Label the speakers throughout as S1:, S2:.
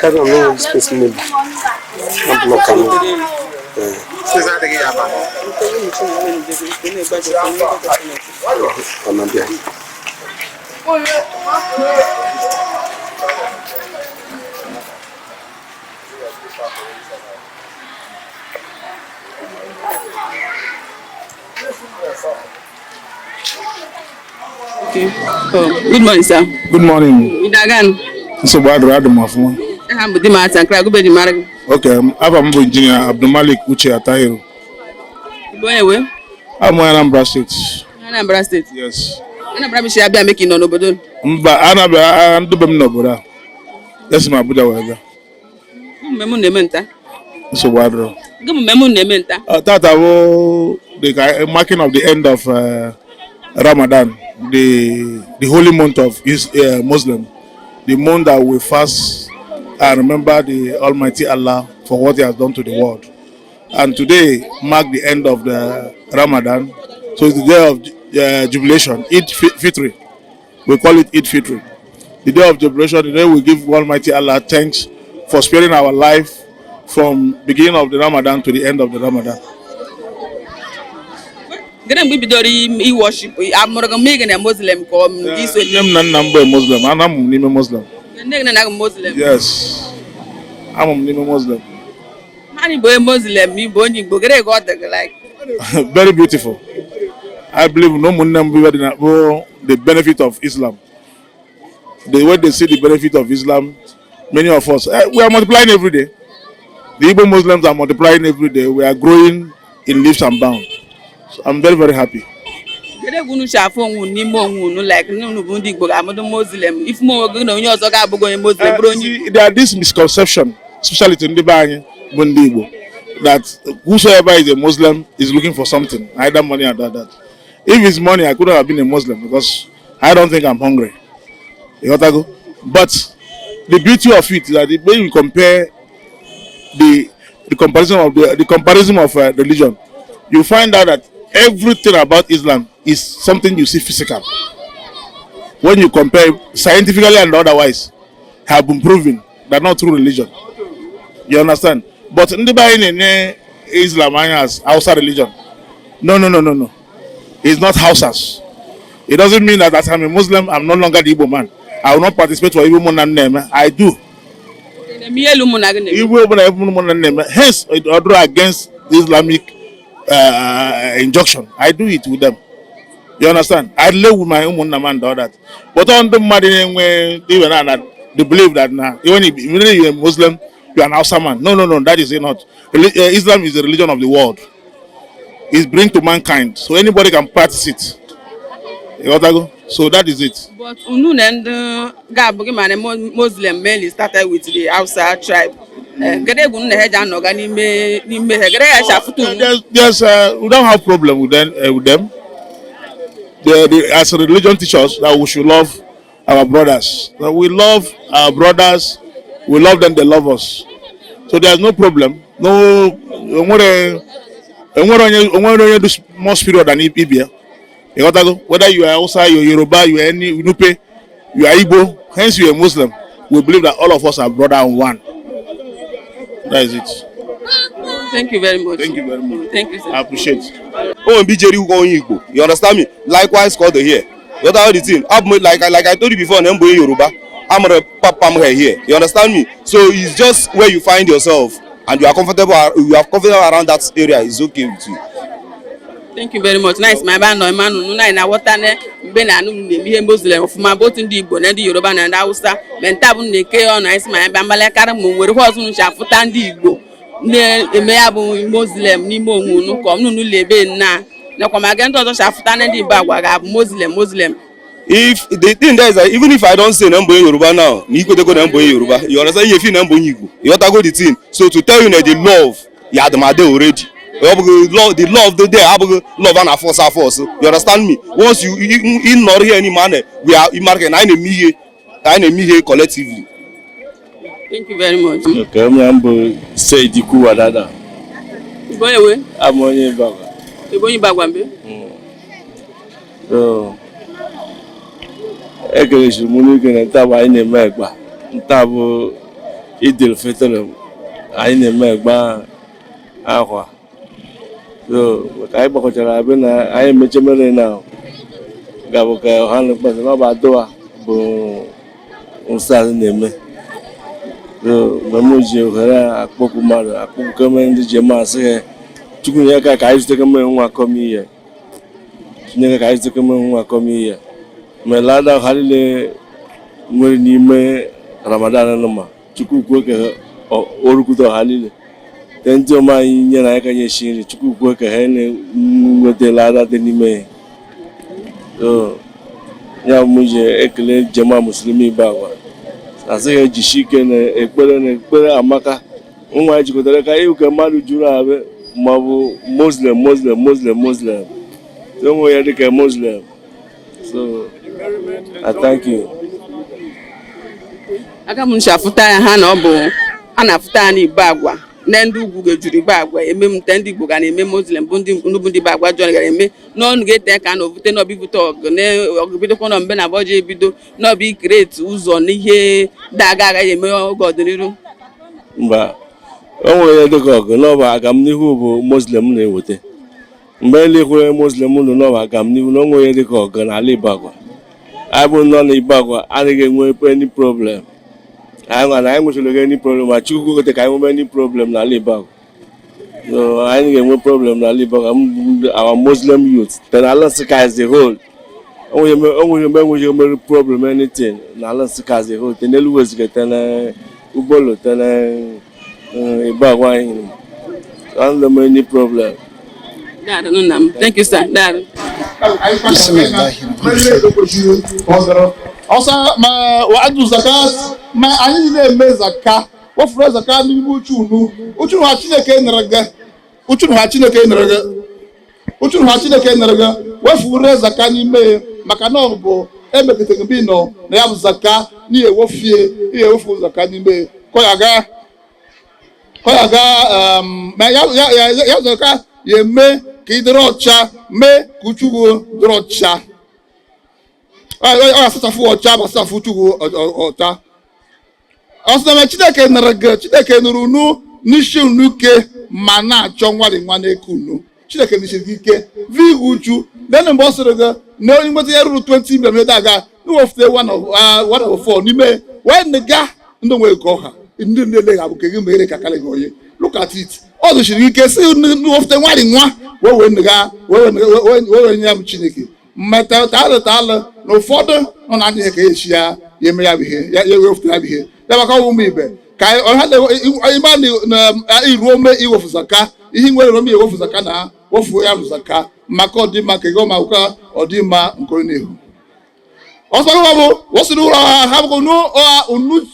S1: Ka na no space maybe. Na block am. Eh. Ọ na-abịa.
S2: Okay. Oh, good morning, sir.
S3: Good morning.
S2: Idagan.
S3: Nsogbu adịrọ, adị m ọfụma.
S2: Aha m bụ Dimata Nkra Agụbeji mara gị.
S3: Ok, afa m bụ Injinia Abdulmalik Uche Atahiru.
S2: Igbo onye wee?
S3: Abụ m onye Anambra Steeti.
S2: Anambra Steeti.
S3: Yes.
S2: Anambra bụ si abịa mee ka ị nọ n'obodo.
S3: Mba, anabịa ndube m n'obodo a. Esi m Abuja wee bịa.
S2: Gị mmemme unu na-eme nta.
S3: Nsogbu adịrọ.
S2: Gị mmemme unu na-eme nta.
S3: Tata bụ the marking of the end of Ramadan, the holy month of Muslim, the month that we fast and remember the Almighty Allah for what He has done to the world. And today mark the end of the Ramadan, so it's the day of jubilation, Eid Fitri. We call it Eid Fitri. The day of jubilation, the day we give Almighty Allah thanks for sparing our life from beginning of the Ramadan to the end of the Ramadan.
S2: Gịnị mgbe i bidoro i worship amụrụ gị mgbe ị ga na Muslim ka ọ m gị so?
S3: Nne m na nna m bụ Muslim, ana m n'ime Muslim.
S2: Nne gị na nna gị Muslim?
S3: Yes, amụ m n'ime Muslim.
S2: Ha bụ onye Muslim, ị bụ onye Igbo, gịnị ka ọ dị gị like?
S3: Very beautiful. I believe na ụmụnne m bụ ibe dị na bụ the benefit of Islam. The way they see the benefit of Islam, many of us, we are multiplying every day. The Igbo Muslims are multiplying every day. We are growing in leaps and bounds. So I'm very, very happy.
S2: Kedu egwu unu si afụ onwe unu n'ime onwe unu, like unu bụ ndị Igbo ga-abụdụ Muslim, ifu m onwe gị na onye ọzọ ga-abụghị onye Muslim bụrụ onye
S3: See, there are this misconception, especially to ndị be anyị bụ ndị Igbo, that whosoever is a Muslim is looking for something, either money or that. If it's money, I couldn't have been a Muslim because I don't think I'm hungry. You got go? But the beauty of it is that when you compare the comparison of religion, you find out that everything about Islam is something you see physical. When you compare scientifically and otherwise, have been proven that not true religion. You understand? But ndị be anyị na-enye Islam anya as Hausa religion. No, no, no, no, no. It's not Hausas. It doesn't mean that as I'm a Muslim, I'm no longer the Igbo man. I will not participate for Igbo man name. I do.
S2: Na-eme ihe elu ụmụ na gị na-eme.
S3: Igbo ọbụla Igbo man name. Hence, it order against the Islamic injunction. I do it with them. You understand? I live with my ụmụnna m and all that. But on the mmadụ na-enwe even na the belief that na even if you're a Muslim, you are an Hausa man. No, no, no, that is it not. Islam is the religion of the world. It's bring to mankind, so anybody can practice it. You got go? So that is it.
S2: But unu na ndị ga-abụghị mana Muslim mainly started with the Hausa tribe. Kedu egwu unu na ha ji anọga n'ime ha, kedu ya si afụta unu?
S3: We don't have problem with them. With them. As religion teachers, that we should love our brothers. That we love our brothers, we love them, they love us. So there's no problem. No, enwere onye dị more superior than ibe ya. You got go? Whether you are Hausa, you are Yoruba, you are any Nupe, you are Igbo, hence you are Muslim. We believe that all of us are brother and one. That is it.
S2: Thank you very much.
S3: Thank you very much.
S2: Thank you, sir.
S3: I appreciate.
S4: O nwere mgbe ijere iwu onye Igbo, you understand me? Likewise ka ọ dị here. You understand the thing? Abụ m, like I told you before, na m bụ onye Yoruba, amụrụ papa m here. You understand me? So it's just where you find yourself and you are comfortable around that area is okay with you.
S2: Thank you very much. Nice. Ma ebe a nọ eme anụ nụ anyị na-aghọta na mgbe na anụ na-eme ihe Muslim ọfụma bụ otu ndị Igbo na ndị Yoruba na ndị Hausa ma nta bụ na-eke ya ọnụ. Anyị sị ma anyị bịa mgbalịkarị ma nwere ihe ọzọ unu si afụta ndị Igbo na-eme ya bụ Muslim n'ime onwe unu ka unu n'ụlọ ebe nna nakwa ma ndị ọzọ si afụta na ndị Igbo agwa ga-abụ Muslim Muslim.
S4: If the thing there is that even if I don say na m bụ onye Yoruba now, na ikwetego na m bụ onye Yoruba, you understand? Ihe fi na m bụ onye Igbo, you ghọtago the thing? So to tell you na the love ya adịmade already, ọ bụghị love, the love dị there abụghị love a na force a force. You understand me? Once you ị nọrọ here n'ime ana, we are ịmarka na anyị na-eme ihe, anyị na-eme ihe collectively.
S2: Thank you very much.
S5: Okay, m bụ Said Kuwadada.
S2: Igbo onye we?
S5: Abụ onye Ibagwa.
S2: Igbo onye Ibagwa mbe.
S5: So, ekelechiri m n'ike na nta bụ anyị na-eme egba. Nta bụ Idil Fitr, anyị na-eme egba akwa. So, ka anyị gbakọchara abịa na anyị emeche mere na ga-abụ ka ọha na mkpesa na ọ bụ adụwa bụ nsọ na-eme. So, mgbe m ji ohere a akpọkwu mmadụ, akpọkwu keme ndị ji eme, asị ha Chukwu nye aka ka anyị zute keme nwa akọm ihe, Chineke ka anyị zute keme nwa akọm ihe ma lada ha niile nwere n'ime Ramadan nụ, ma Chukwu kwuo ka o rukwute ọha niile te ndị ọma anyị nyere anyị ka nye esi nri. Chukwu kwuo ka ha nweta lada dị n'ime ya. So ya bụ m ji ekele jema Musulumi Ibagwa, asị ha ejisi ike na ekpere, na ekpere amaka. Nwa anyị jikọtara ka ịhụ ka mmadụ juru abịa, ma ọ bụ Muslim, Muslim, Muslim, Muslim, onwe ya dịka Muslim. So I thank you.
S2: Aka m nchi afụta ya ha na ọ bụ a na-afụta ya n'Igbo agwa na ndị ugwu ga-ejuru Igbo agwa eme m nte ndị Igbo ga na-eme Muslim bụ ndị bụ ndị Igbo agwa jọn gara eme n'ọnụ ga-ete ka na ovute n'ọbụ ibute ọgụ na ọgụ bidokwa na mgbe na abọji ebido n'ọbụ ikreti ụzọ n'ihe daga agaghị eme oge ọdịnihu.
S5: Mba, o nwere ihe dịka ọgụ n'ọbụ agamnihu bụ Muslim na-eweta mgbe elekwere Muslim nọ n'ọbụ agamnihu na o nwere ihe dịka ọgụ n'ala Ibagwa. Anyị bụ nọ na Ibagwa anaghị enwe any problem. Anyị nwa na anyị nwechara any problem, ma Chukwu kwete ka anyị nwebe any problem n'ala Ibagwa. So anyị ga-enwe problem n'ala Ibagwa, our Muslim youth, then ala Nsụka as a whole, onweghị mgbe enweghị mere problem anything n'ala Nsụka as a whole, tene elu weziga, tene Ugbolo, tene Ibagwa anyị. So I don't know any problem.
S2: Daarụ nna m. Thank you, sir. Daarụ.
S3: Ọsọ ma wàá zakat ma anyị na-eme zaka wofuru zaka n'ime uchu unu uchu ha Chineke nere gị uchu ha Chineke nere gị uchu ha Chineke nere gị wefuru zaka n'ime ya maka na ọ bụ emekọtaghị mgbe ị nọ na ya bụ zaka na ihe wofie ihe ewofu zaka n'ime ya kọ ya gaa kọ ya gaa ma ya ya ya ya zaka ya eme ka ị dịrị ọcha mee ka uchu gị dịrị ọcha ọ ga-asachafụ ọcha ma asachafụ uchu gị ọcha. Ọ sị na Chineke nụrụ gị, Chineke nụrụ unu n'isi unu ike ma na-achọ nwari nwa n'eke unu. Chineke nisiri gị ike vighi uchu lenu mgbe ọ sịrị gị na onye nweta ya ruru 20 million ede aga iwefute one of four n'ime wee nịga ndị nwe nke ọha ndị na-ele ga bụ nke gị mere ka karị gị onye. Look at it, ọ dụchiri ike si wefute nwari nwa wee wee nịga wee wee wee nye ya m Chineke mmeta taalụ taalụ na ụfọdụ nọ na adịghị ka esi ya ya eme ya bụ ihe ya ya ewefute ya bụ ihe ya maka ụmụ ibe ka ọha ịma na iruo ome iwefu zaka ihe nwere ome iwefu zaka na wofuo ya bụ zaka maka ọdịmma nke gị ma ụka ọdịmma nke onye n'ihu. Ọsọ bụ wosiri ụlọ ha ha bụ unu unu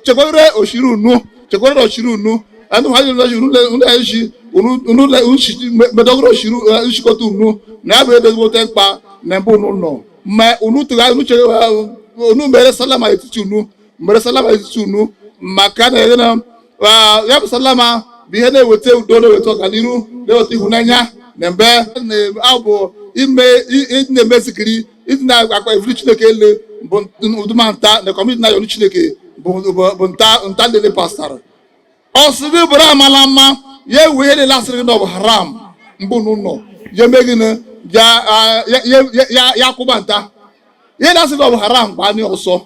S3: chekwere oshiri unu chekwere oshiri unu anụ ha jiri unu unu eji unu unu medọgoro oshiri nchịkọta unu na ya bụ ezigbote mkpa na mbụ unu nọ ma unu tụgha unu chere unu mere salama etiti unu mere salama etiti unu maka na ya bụ salama bụ ihe na-eweta udo, na-eweta ọganihu, na-eweta ịhụnanya na mgbe abụ ime na-emezikiri ịdị na-akpa evuri Chineke ele bụ ụdụma nta na community na-ayọrọ Chineke bụ nta nta lele pastara ọsịrị bụrụ amala mma ya ewe ihe niile asịrị gị na ọ bụ haram mbụ n'ụlọ ya eme gịnị ya ya kwụba nta ihe na asịrị na ọ bụ haram gbaa ọsọ.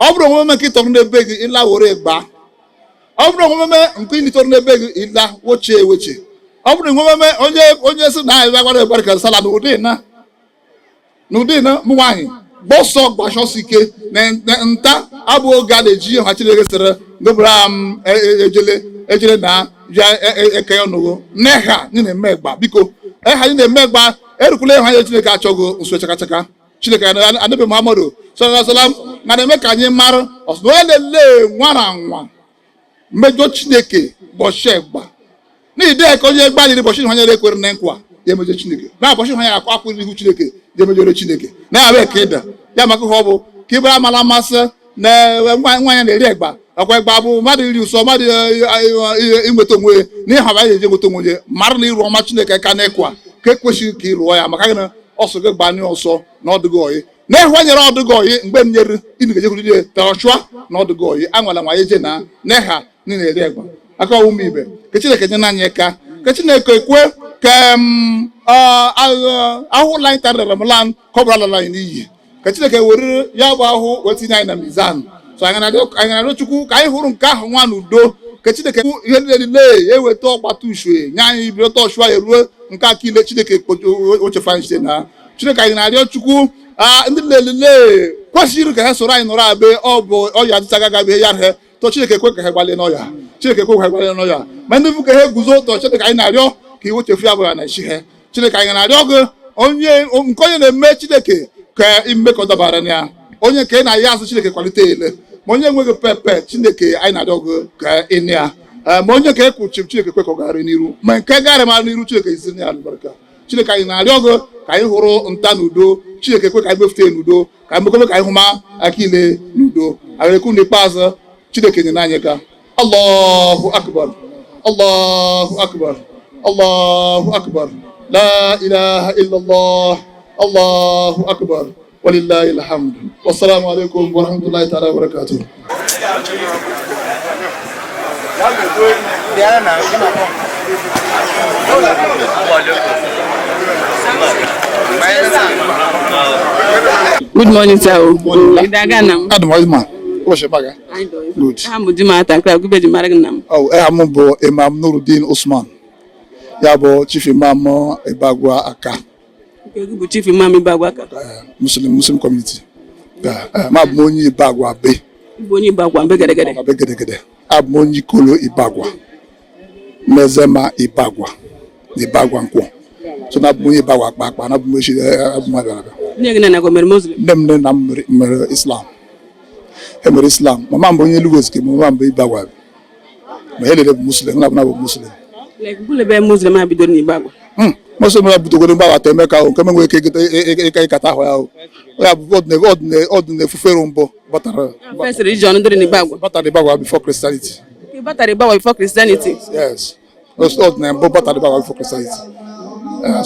S3: Ọ bụrụ omume nke ịtọrọ n'ebe gị ịla were gbaa, ọ bụrụ omume nke ịtọrọ n'ebe gị ịla wochie eweche, ọ bụrụ omume onye onye sị na anyị gwara egbara ka sala na ụdị na n'ụdị na mụ nwaanyị gbọsọ gbachọsọ ike na nta abụ oge a na-eji ha Chineke sịrị ndụbara m ejele ejele na ya eke ọnụgo n'eha anyị na-eme gba biko eha anyị na-eme gba erukwula ịhụ anya Chineke achọghị nso chakachaka. Chineke anabi Muhammadu sallallahu alaihi wasallam na na-eme ka anyị mara ọsọ na onye na-ele nwara nwa mmejọ Chineke bọchị gba n'ihi dị ka onye gbalịrị bọchị hụ anya ekwere na nkwa ya emejọ Chineke na bọchị hụ anya akwa akwụ n'ihu Chineke ya emejọrọ Chineke na ya bụ ka ịda ya maka ihe ọ bụ ka ịbara amala mmasị na nwaanyị na-eri egba ọkwa egba bụ mmadụ iri ụsọ mmadụ inweta onwe ya na ịha anyị eji enweta onwe ya mara na ịrụ ọma Chineke ka na-ekwa ka ekwesịghị ka ị rụọ ya maka gịnị ọsọ gị gbanyụ ọsọ na ọdụgị oyi na ịhụ nyere ọdụgị oyi mgbe m nyere ịnụ tọchụa na ọdụgị oyi anwala nwa eje na n'ịha na na-eri egba aka ọwụm ibe ka Chineke nye anyị aka ka Chineke ekwe ka ahụhụ anyị tara Ramadan ka ọ bụrụ alala anyị n'iyi ka Chineke were ya bụ ahụhụ wee tinye anyị na mizan so anyị na-arịọ Chukwu ka anyị hụrụ nke ahụ nwa n'udo ka Chineke ihe niile niile eweta ọgbata usue nye anyị bilọta ọchụa ya ruo nke aka ile Chineke ochefe anyị site na Chineke anyị na-arịọ Chukwu ndị lelele kwesịrị ka ha soro anyị nọrọ abe ọ bụ ọya adịchaghị agabe ya he tọ Chineke kwe ka ha gbalie n'ọya Chineke kwe ka ha gbalie n'ọya ma ndị bụ ka ha guzo tọ Chineke anyị na-arịọ ka iwe chefu ya bụ ya na isi ha Chineke anyị na-arịọ gị onye nke onye na-eme Chineke ka mmekọ dabara na ya onye nke na-aya azụ Chineke kwalite ele ma onye enweghị pepe Chineke anyị na-arịọ gị ka ị ya ma onye nke ekwuchi Chineke kwe ka ọ gara n'iru ma nke gara ma n'iru Chineke isi ya alụbarka Chineke anyị na-arịọ gị ka anyị hụrụ nta n'udo Chineke kwe ka anyị mefute n'udo ka anyị mekwe ka anyị hụma aka ile n'udo arịkwu n'ikpeazụ Chineke nye anyị ka Allahu akbar Allahu akbar Allahu akbar la ilaha illallah Allahu akbar walillahi alhamd wassalamu alaikum warahmatullahi ta'ala wabarakatuh.
S2: Good morning, sir. Idaga nam.
S3: Adam Oisman, ụbọchị baga. Good.
S2: Aha m di mata nkra gube di mara nam.
S3: Oh, aha m bụ Imam Nuruddin Usman. Ya bụ Chief Imam Ibagwa Aka.
S2: Nke gị bụ Chief Imam Ibagwa Aka.
S3: Muslim Muslim community. Ma bụ m onye Ibagwa Be.
S2: Bụ onye Ibagwa Be gedegede.
S3: Be gedegede. Abụ m onye Ikolo Ibagwa. Mezema Ibagwa. Ibagwa Nkwọ.
S6: So na abụ m onye Ibagwa akpa akpa na abụ m echi abụ m abịa abịa.
S2: Nne gị na nna gị o mere Muslim?
S6: Nne m nne na m mere Islam. E mere Islam. Mama m bụ onye Enugu Ezike, mama m bụ Ibagwa. Ma ha lele bụ Muslim, na bụ Muslim.
S2: Like bụlebe Muslim a bidoro n'Ibagwa?
S6: Muslim ya bidogoro mgbe agbata Emeka ahụ nke m nwere ike ịkata ịkata ahụ ya ahụ. Ya bụ ọdịna efufere mbụ batara
S2: First religion ndịrị n'Ibagwa.
S6: batara Ibagwa before Christianity.
S2: Okay, batara Ibagwa before Christianity.
S6: Yes. Ọdịna mbụ batara Ibagwa before Christianity.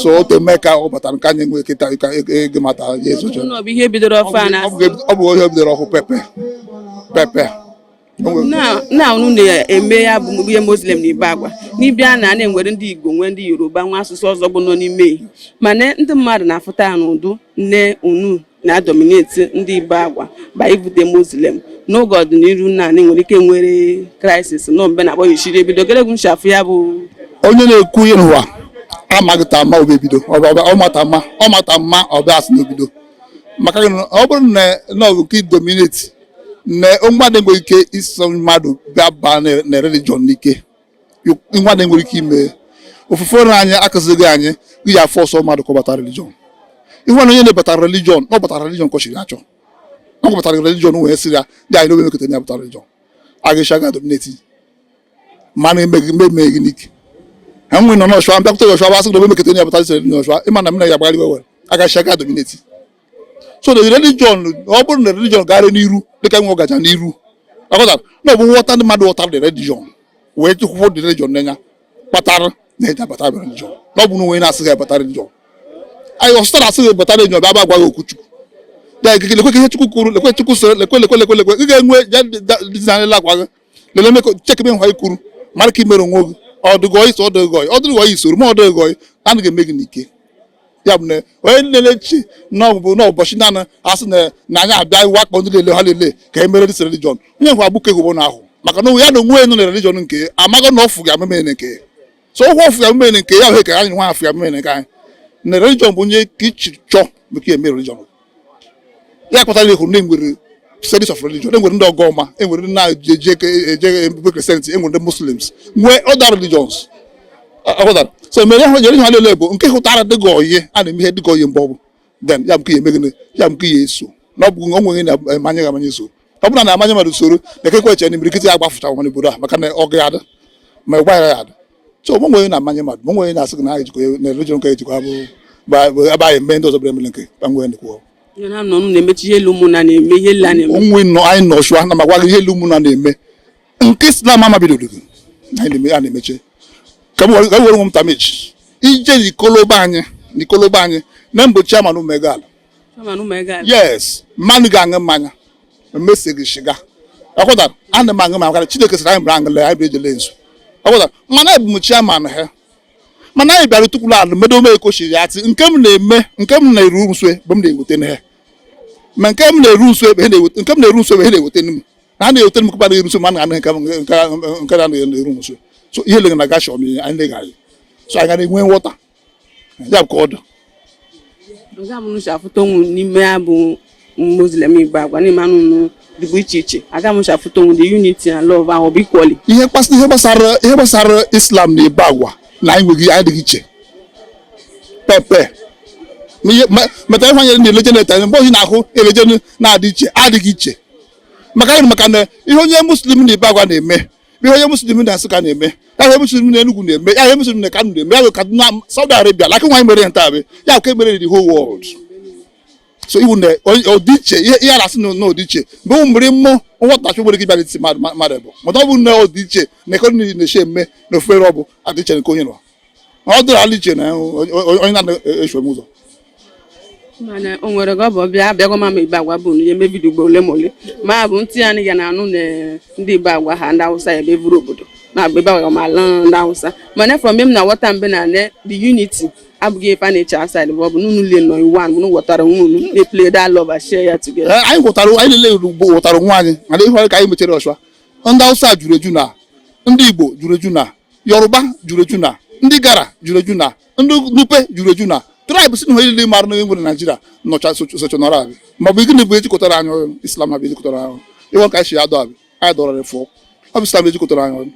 S6: So otu Emeka ọ batara nke anyị nwere ike ịta ego mata ya ezojo.
S2: Ọ bụ ihe bidoro ọfụ a na
S6: Ọ bụ ihe bidoro ọhụ pepe pepe.
S2: Na unu na-eme ya bụ ihe Muslim n'Ibagwa n'ịbịa na na-enwere ndị Igbo nwee ndị Yoruba nwa asụsụ ọzọ bụ nọ n'ime, mana ndị mmadụ na-afụta ya n'ụdụ nne unu na-adominate ndị Ibagwa ba ibute Muslim n'oge ọdịnihu na nwere ike nwere crisis nọ mgbe na-akpọ ya ebido geregwu nshafụ ya bụ
S6: Onye na-ekwu ihe n'ụwa amaghị ta ama obe ebido ọ mata mma ọ mata mma ọ bịa asị n'obido maka gịnị? Ọ bụrụ na ọ bụ nke dominate na mmadụ enweghị ike iso mmadụ bịa baa na religion n'ike, mmadụ enwere ike ime ofufe na anyị akụzighị anyị iji afọ ọsọ mmadụ ka ọ bata religion. Ihu na onye na-ebata religion na ọ batara religion ka ọ chiri achọ ọ batara religion wee sị ya ndị anyị n'obe mekọta ya batara religion agaghị aga dominate mana emeghị n'ike ha nwe nọ n'ọshwa mbịakwute ya ọshwa basị na obe mekọta ya batara religion ọshwa ịma na m na ya agbagharị wewe agaghị aga dominate. So the religion, ọ bụrụ na religion gara n'iru dịka nwe ọgaja n'iru akọtara na ọ bụ nghọta ndị mmadụ ghọtara the religion wee chụkwụkwọ the religion n'anya kpatara na eji abata religion na ọ bụ na onwe na-asị gị abata religion anyị ọsụta na-asị gị bata religion bịa gwa gị okwu Chukwu ya ekeke lekwe ka ihe Chukwu kwuru, lekwe Chukwu sịrị, lekwe lekwe lekwe lekwe ị ga-enwe ya dịzanela agwa gị lele mekọ chekebe nkwa i kwuru mara ka i mere onwe gị ọ dịgọ iso ọ dịgọ ọ dịgọ isoro ma ọ dịgọ anaghị eme gị n'ike. Ya bụ na onye na-eche na ọ bụ n'ụbọchị naanị asị na anyị abịa wakpo ndị lele ha lele ka e mere this religion onye nkwa agbụke gụbụ na ahụ maka na ya na onwe ya nọ na religion nke amaghị na ọfụ ga-ameme nke so ụgwọ ọfụ ga-ameme nke ya bụ ka anyị nwa afụ ga-ameme nke anyị na religion bụ onye ka ichi chọọ maka eme religion ya kpatara ịhụ na enwere series of religion, enwere ndị ọgọ ọma, enwere ndị na-eje eje ebe Christianity, enwere ndị Muslims, nwee other religions aghọtara. So mere ihe nyere ihe niile bụ nke hụtara dịga oyi a na-eme ihe dịga oyi mgbe ọ bụ then ya bụ nke ya eme gịnị ya bụ nke ya eso na ọ bụ o nweghị na-amanye gị amanye so ọ bụrụ na na-amanye mmadụ usoro na ekekwe eche na imirikiti ya gbafụcha nwa n'obodo a maka na ọ ga adị ma ị gwara ya adị. So o nweghị na-amanye mmadụ ma o nweghị na-asị gị na ejikọ na religion nke ejikọ abụ ebe anyị eme ndị ọzọ bịara emere nke gbanwee ndịkwuo.
S2: Ihe na nọ na-emechi ihe elu ụmụnna na-eme ihe elu a na-eme.
S6: Onwe nọ anyị nọ shụa na magwa gị ihe elu ụmụnna na-eme nke Islam amabidoro gị anyị na-eme a na-emeche ka m were nwe m tameji ije n'ikoloba anyị n'ikoloba anyị na mgbochi ama na umegala.
S2: Chairman ụmụ.
S6: Yes, mmanụ ga-aṅụ mmanya emesighị shiga akwụdara ana m aṅụ ma maka Chineke sịrị anyị bụrụ aṅụle anyị bụ ejele nzu akwụdara mana ebu m chairman ha mana anyị bịara tukwula ala medo ome ekochiri ya atị nke m na-eme nke m na-eru nso ebe m na-eweta ha ma nke m na-eru nso ebe ha na-eweta nke m na-eru nso ebe ha na-eweta m na ha na-eweta m kụba na-eru nso ma na nke nke na-eru nso. So ihe lega na gashi ọmị anyị na-egharị so anyị ga na-enwe nghọta ya bụ ka ọ dị.
S2: Ọga m ncha afụta onwe n'ime ya bụ Muslim Ibagwa n'ime anụ unu dịbụ iche iche aga m ncha afụta onwe the unity and love ahụ bụ equally.
S6: Ihe gbasara Islam na Ibagwa na anyị nweghị anyị adịghị iche pepe meta ihe anyị na-eleje na-eta mgbe ohi na-ahụ eleje na-adị iche adịghị iche maka anyị maka na ihe onye Muslim na Ibagwa na-eme bụ ihe onye Muslim na Nsụka na-eme ya, ihe Muslim na Enugu na-eme ya, ihe Muslim na Kano na-eme ya, bụ Kaduna, Saudi Arabia laka nwaanyị mere ya nta bụ ya ka emere the whole world. So iwu na ọdịiche ihe a na-asị na ọdịiche mgbe ụmụ mmiri mmụọ nghọtachi nwere ike ịbịa n'etiti mmadụ mmadụ bụ mana ọ bụ na ọdịiche na ekọnọmi na-eche eme na ofere ọ bụ adịiche nke onye nọ ọ dịrị ala iche na onye na-echu m ụzọ.
S2: Mana o nwere ka ọ bụ bịa abịago ma Ibagwa bụ unu eme vidio ugboro ole ma ole ma bụ ntị anyị ga na-anụ na ndị Ibagwa ha ndị Hausa ebe vuru obodo na Ibagwa ma ala ndị Hausa mana from m na ghọta mbe na ne the unity abụghị ife a na-eche outside bụ ọ bụ n'unu le nọ iwu unu ghọtara onwe unu na-play that love and share ya together.
S6: Anyị ghọtara anyị niile ghọtara onwe anyị mana ihe ka anyị mechara ọchụa ndị Hausa juru eju na ndị Igbo juru eju na Yoruba juru eju na ndị Gara juru eju na ndị Nupe juru eju na tribe si na ihe niile mara na enwere Naijiria nọcha socha nọrọ abịa ma ọ bụ gịnị bụ ejikọtara anyị ọnụ Islam ha bụ ejikọtara anyị ọnụ ịghọ ka anyị si adọ abịa anyị dọrọ fụọ ọ bụ Islam ejikọtara anyị ọnụ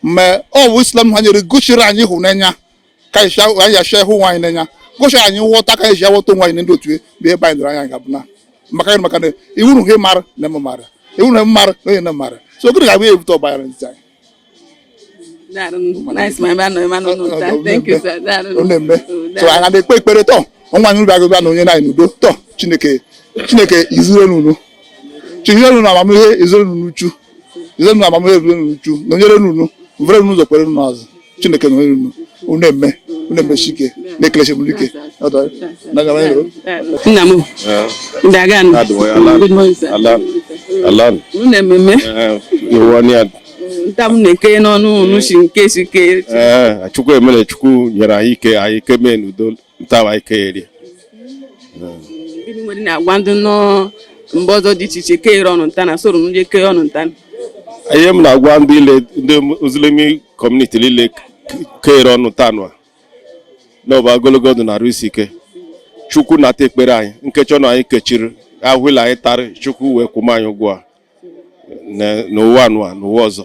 S6: ma ọ bụ Islam ha nyere gochiri anyị ịhụnanya. Ka anyị si hụ nwaanyị n'anya, gosi anyị nghọta, ka anyị si aghọta onwe anyị na ndị otu bụ ebe anyị doro anya ga-abụ na maka gịnị? Maka na iwu na ihe mara na eme mara, iwu na mara na onye na mara. So gịnị ga-abụ ebute ọgbaghara n'etiti anyị?
S2: Nice, my man, my man, no, thank you, sir.
S6: Ọ na-eme. So anyị na-ekpe ekpere tọ ọnwa anyị bịa bịa na onye anyị n'udo tọ. Chineke, Chineke izure n'unu, chinyere unu amamihe, izure unu n'uchu, izure unu amamihe, izure unu n'uchu, nọnyere unu, mvere unu ụzọ, kwere unu azụ. Chineke nọnyere unu. Unu eme, unu emesi ike, na-ekelesi m ike.
S2: Nna m, ndị aga. Good morning, sir.
S5: Alan.
S2: Unu na-ememe
S5: Iwu ni
S2: nta m na-eke n'ọnụ unu si nke si ke.
S5: Ee, Chukwu emere, Chukwu nyere anyị ike, anyị ike mee n'udo nta anyị ike eri.
S2: Gịnị nwere na-agwa ndị nọ mba ọzọ dị iche iche kere ọnụ nta na soro ndị kee ọnụ nta?
S5: Ihe m na-agwa ndị ile, ndị Muslim community niile kere ọnụ taa na ọ bụ ogologo ndụ na arụ isi ike. Chukwu nata ekpere anyị, nkechi ọnụ anyị kechiri, ahụla anyị tarị, Chukwu wee kwụma anyị ụgwọ a n'ụwa anụa, n'ụwa ọzọ.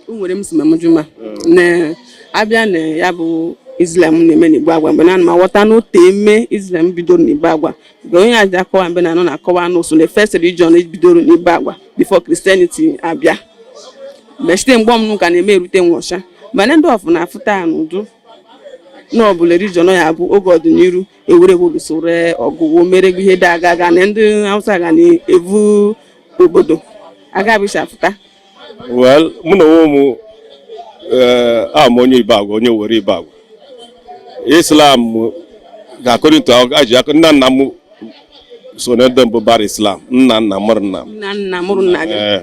S2: O nwere m si mamujuma na abịa na ya bụ Islam na-eme n'Igbo agwa mgbe na ana m aghọta n'otu eme Islam bidoro n'Igbo agwa, mgbe onye aja akọwa mgbe na anọ na-akọwa n'ụsọ na first religion bidoro n'Igbo agwa before Christianity abịa, mgbe site mgbe ọmụmụ ka na-eme erute nwọcha, mana ndị ọfụ na-afụta ya n'udo na ọbụla religion ya bụ oge ọdịnihu ewere usoro ọgụgụ mere ihe dị aga aga na ndị Hausa ga na-evu obodo agabịcha afụta.
S5: Well, mụ na onwe m, ee, am onye Ibagwa, onye were Ibagwa. Islam, according to aji aka nna nna m so na ndị mbụ bara Islam, nna nna mụrụ nna m.
S2: Nna nna mụrụ nna gị?
S5: Eh,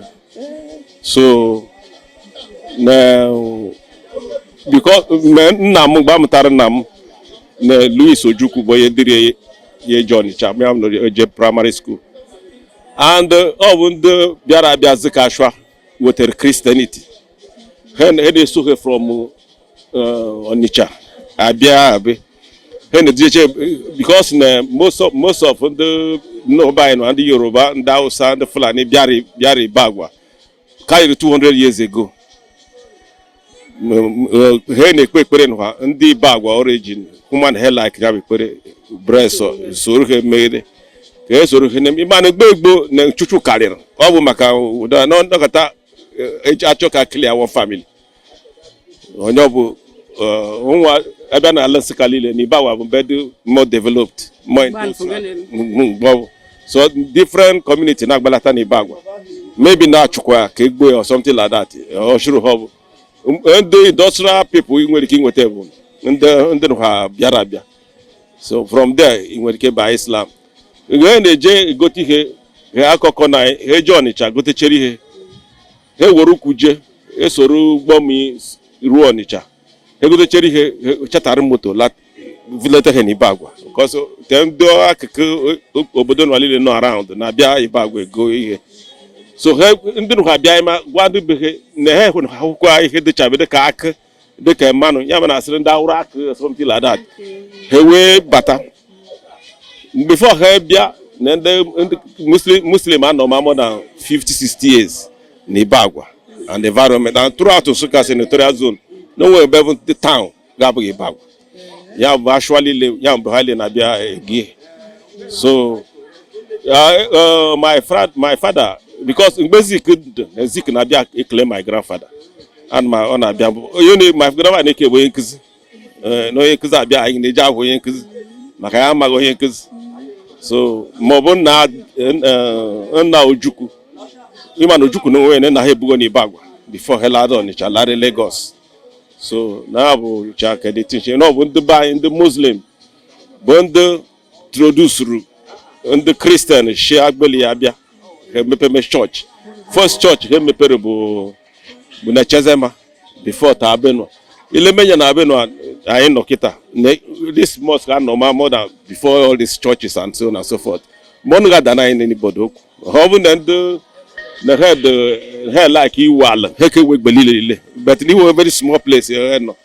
S5: so na because mgbe nna m, mgbe a mụtara nna m, na Louis Ojukwu bụ onye dịrị ya eje Ọnịcha mgbe m nọ eje primary school, and ọ bụ ndị bịara abịa Zikashwa wetara Christianity. Ha na-eso ha from Ọnịcha abịa abịa, ha na-ejeche because na most of ndị nnọba anyị nọ, ndị Yoruba, ndị Hausa, ndị Fulani bịara Ibagwa karịrị 200 years ago. Ha na-ekpe ekpere n'ụwa ndị Ibagwa origin, human hair like ya bụ ekpere bresọ soro ha megide ka e soro ha na mana egbo egbo na nchuchu karịrị. Ọ bụ maka ụda na ndọkọta eji achọ ka clear one family, onye ọ bụ nwa abịa n'ala Nsụka niile na Ibagwa bụ mbe dị more developed, more industrial. Mgbe ọ bụ so different community na-agbalata na Ibagwa, maybe na-achụkwa ka egbuo ya or something like that. Ọ shụrụ ha bụ ndị industrial people ị nwere ike inweta bụ ndị ha bịara abịa. So from there ị nwere ike baa Islam. Mgbe ha na-eje egote ihe ha, akụkọ na ha eje Ọnịcha gotechere ihe, ha were ụkwụ jee, esoro ụgbọ mmiri ruo Ọnịcha, ha egotechere ihe, ha chatara moto leta ha n'Ibagwa, because te ndị akụkụ obodo nọ niile nọ around na-abịa Ibagwa ego ihe. So ha ndị nụ ha bịa ịma gwa ndị be ha na ha hụrụ akwụkwọ ihe dịchabe dịka akụ, dịka mmanụ ya ma na asịrị ndị awụrụ akụ, something like that. Ha wee bata before ha bịa na ndị Muslim anọ ma more than 50 60 years na Ibagwa and environment and throughout Nsukka senatorial zone. No nwere ebe bụ the town ga-abụghị Ibagwa, ya bụ actually ya bụ ha niile na-abịa egi. So my father, because mgbe Zik dị na Zik na-abịa ekele my grandfather and ma ọ na-abịa bụ onye my grandfather na-eke bụ onye nkụzi. Na onye nkụzi abịa, anyị na-eji ahụ onye nkụzi maka ya amaghị onye nkụzi. So ma ọ bụ nna Ojukwu, ịma na Ojukwu na onwe ya na nna ha ebugo n'Ibagwa before ha lara Ọnịcha, lara Lagos. So na ya bụ chakeditinche na ọ bụ ndị be anyị, ndị Muslim bụ ndị introducuru ndị Christian shi agbeli ya bịa. Ha emepeme chọọchị, first church ha mepere bụ na Chezema before ta Benue ilemenya na Benue anyị nọ kịta. This mosque anọ ma more than before all these churches and so on and so forth. Ma ọnụ ga-ada na anyị n'obodo okwu ha, ọ bụ na ndị na head ha like iwu ala ha ka ewe egbe niile niile, but n'iwe very small place ha nọ,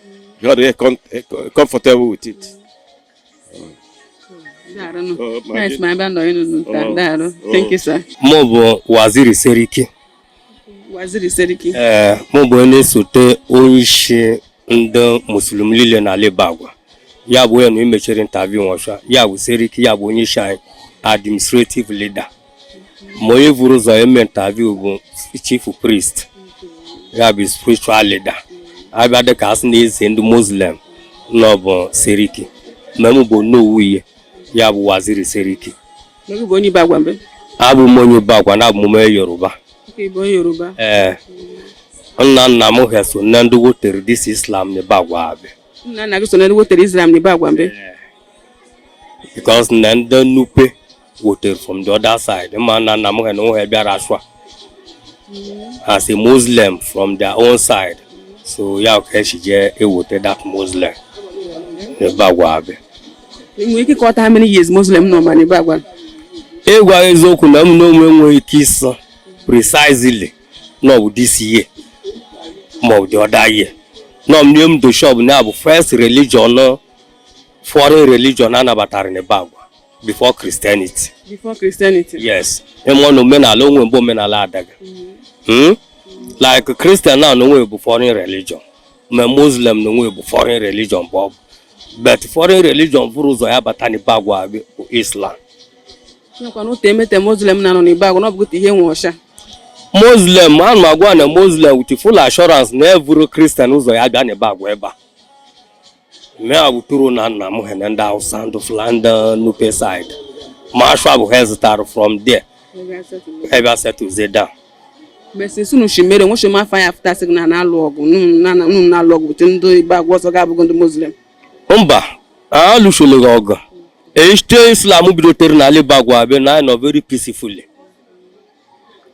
S5: ha dị comfortable with it.
S2: Daarụ.
S5: Oh, my
S2: Nice, ma ebe nọ ịnụ nta.
S5: Oh,
S2: Daarụ.
S5: oh.
S2: Thank you, sir.
S1: Mụ bụ Waziri Seriki.
S2: Waziri Seriki.
S1: Ee, mụ bụ onye na-esote onye isi.
S7: Ndị Musulumi niile n'ala Ibagwa, ya bụ onye na emechere interview nwọcha, ya bụ Seriki, ya bụ onye isi anyị, administrative leader. Ma onye buru ụzọ eme interview bụ chief priest, ya bụ spiritual leader. Abịa dịka asị na eze ndị Muslim nọ bụ Seriki, ma m bụ Onowu ihe, ya bụ Waziri Seriki.
S2: Gị bụ onye Ibagwa mbe?
S7: Abụ m onye Ibagwa na abụ m onye Yoruba.
S2: Nke bụ onye Yoruba?
S7: Ee, nna nna m ha so na ndị wotere this Islam na Ibagwa abịa.
S2: Nna nna gị so na ndị wotere Islam na Ibagwa mbe?
S7: Because na ndị Nupe wotere from the other side, ma nna nna m ha na onwe ha bịara ashwa as a Muslim from their own side, so ya ka esi jee ewote that Muslim na Ibagwa abịa.
S2: Ị nwere ike ịkọta how many years Muslim nọ ma na Ibagwa?
S7: Ịgwa eziokwu, na m na onwe enweghị ike ịsọ precisely na ọ bụ this year ma ọ bụ the other year. Nọ m m do shop na bụ first religion, foreign religion anabatara n'Ibagwa before Christianity.
S2: Before Christianity?
S7: Yes. Ịmụ na omenala onwe mbụ, omenala adaga. Like Christian now n'onwe bụ foreign religion, ma Muslim n'onwe bụ foreign religion bụ ọ bụ, but foreign religion bụrụ ụzọ ya bata n'Ibagwa bụ Islam.
S2: Nakwa na otu emete Muslim na-anọ n'Ibagwa na ọ bụgota ihe nwe ọcha.
S7: Muslim, ana m agwa na Muslim with full assurance na evuru Christian ụzọ ya bịa n'Ibagwa ebe a mee bụ turu na nna m ha na ndị Hausa, ndị Fulani, ndị Nupe side, ma ashwa bụ ha zụtara from there ha bịa settle down.
S2: Mgbe since unu shi mere nwechi m afọ ya afụtasị gị na na-alụ ọgụ, unu na-alụ ọgụ bute ndị Ibagwa ọzọ ga-abụghị ndị Muslim?
S7: Mba, alụsolighị ọgụ. Este Islam bidotere n'ala Ibagwa abịa na anyị nọ very peacefully.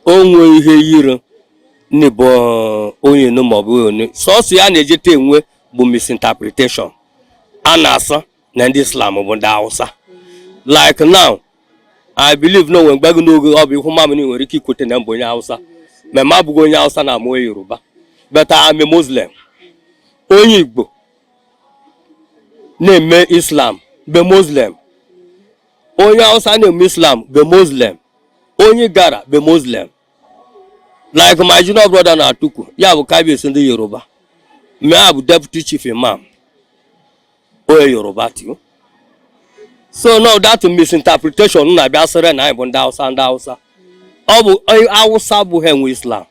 S7: O nwee ihe yiri n'ịbụ onye no maọbụ onye sọsọ ya na-ejeta enwe bụ misinterpretation a na-asọ na ndị Islam bụ ndị Hausa. Like now, I believe na onwe mgbe gị n'oge ọ bụ ihu mamịrị nwere ike ikwete na mbụ onye Hausa, ma ma abụghị onye Hausa na ama onye Yoruba, but I'm a Muslim. Onye Igbo na-eme Islam bụ Muslim, onye Hausa na-eme Islam bụ Muslim, onye Gara bụ Muslim. Like my junior brother na Atuku, ya bụ Kabiyesi ndị Yoruba, ma ya bụ deputy chief imam, onye Yoruba too. So no, that misinterpretation na-abịa sịrị na anyị bụ ndị Hausa, ndị Hausa ọ bụ Hausa bụ ha enwe Islam,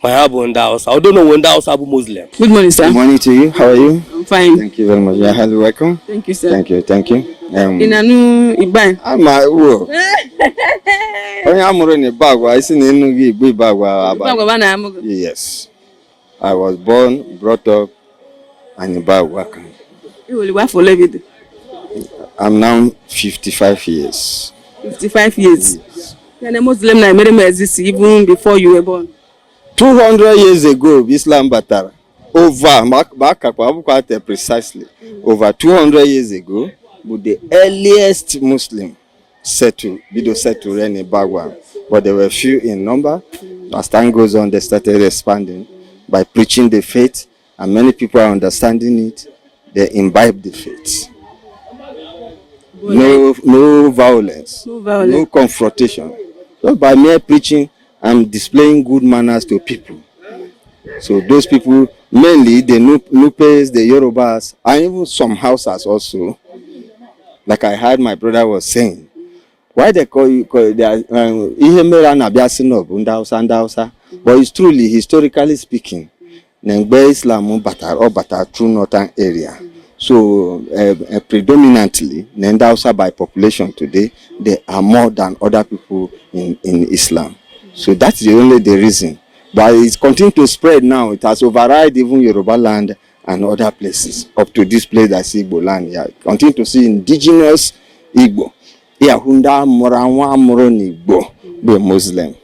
S7: ma ha bụ ndị Hausa. Ọ dị na onwe ndị Hausa bụ Muslim.
S2: Good morning, sir.
S8: Good morning to you. How are you?
S2: I'm fine.
S8: Thank you very much. You're highly welcome.
S2: Thank you, sir.
S8: Thank you. Thank you.
S2: Ị na-anụ Igbo?
S8: Ama wo. Onye amụrụ n'Ibagwa, isi na ịnụ gị Igbo Ibagwa aba.
S2: Ibagwa ba na-amụ gị?
S8: Yes. I was born, brought up in Ibagwa.
S2: Ị were afọ ole bido?
S8: I'm now 55 years.
S2: 55 years. Ya na Muslim na-emere m exist even before you were born.
S8: 200 years ago, Islam batara. Over, ma akakwa abụkwa ate precisely. Over 200 years ago, bụ the earliest Muslim settle, bido settle in Ibagwa. But they were few in number. As time goes on, they started expanding by preaching the faith, and many people are understanding it. They imbibe the faith. No, no violence,
S2: No violence.
S8: no confrontation. Just by mere preaching and displaying good manners to people. So those people, mainly the Nupes, the Yorubas, and even some Hausas also. Like I heard my brother was saying, why they call you, call they are, ihe mere a na-abịa sị na ọ bụ ndị Hausa, ndị Hausa, but it's truly, historically speaking, na mgbe Islam batara, ọ batara through northern area. So predominantly, na ndị Hausa by population today, they are more than other people in Islam. So that's the only the reason. But it's continued to spread now. It has override even Yoruba land and other places up to this place that's Igbo land. Yeah, continue to see indigenous Igbo. Yeah, hụ ndị amụrụ anwa amụrụ n'Igbo bụ Muslim.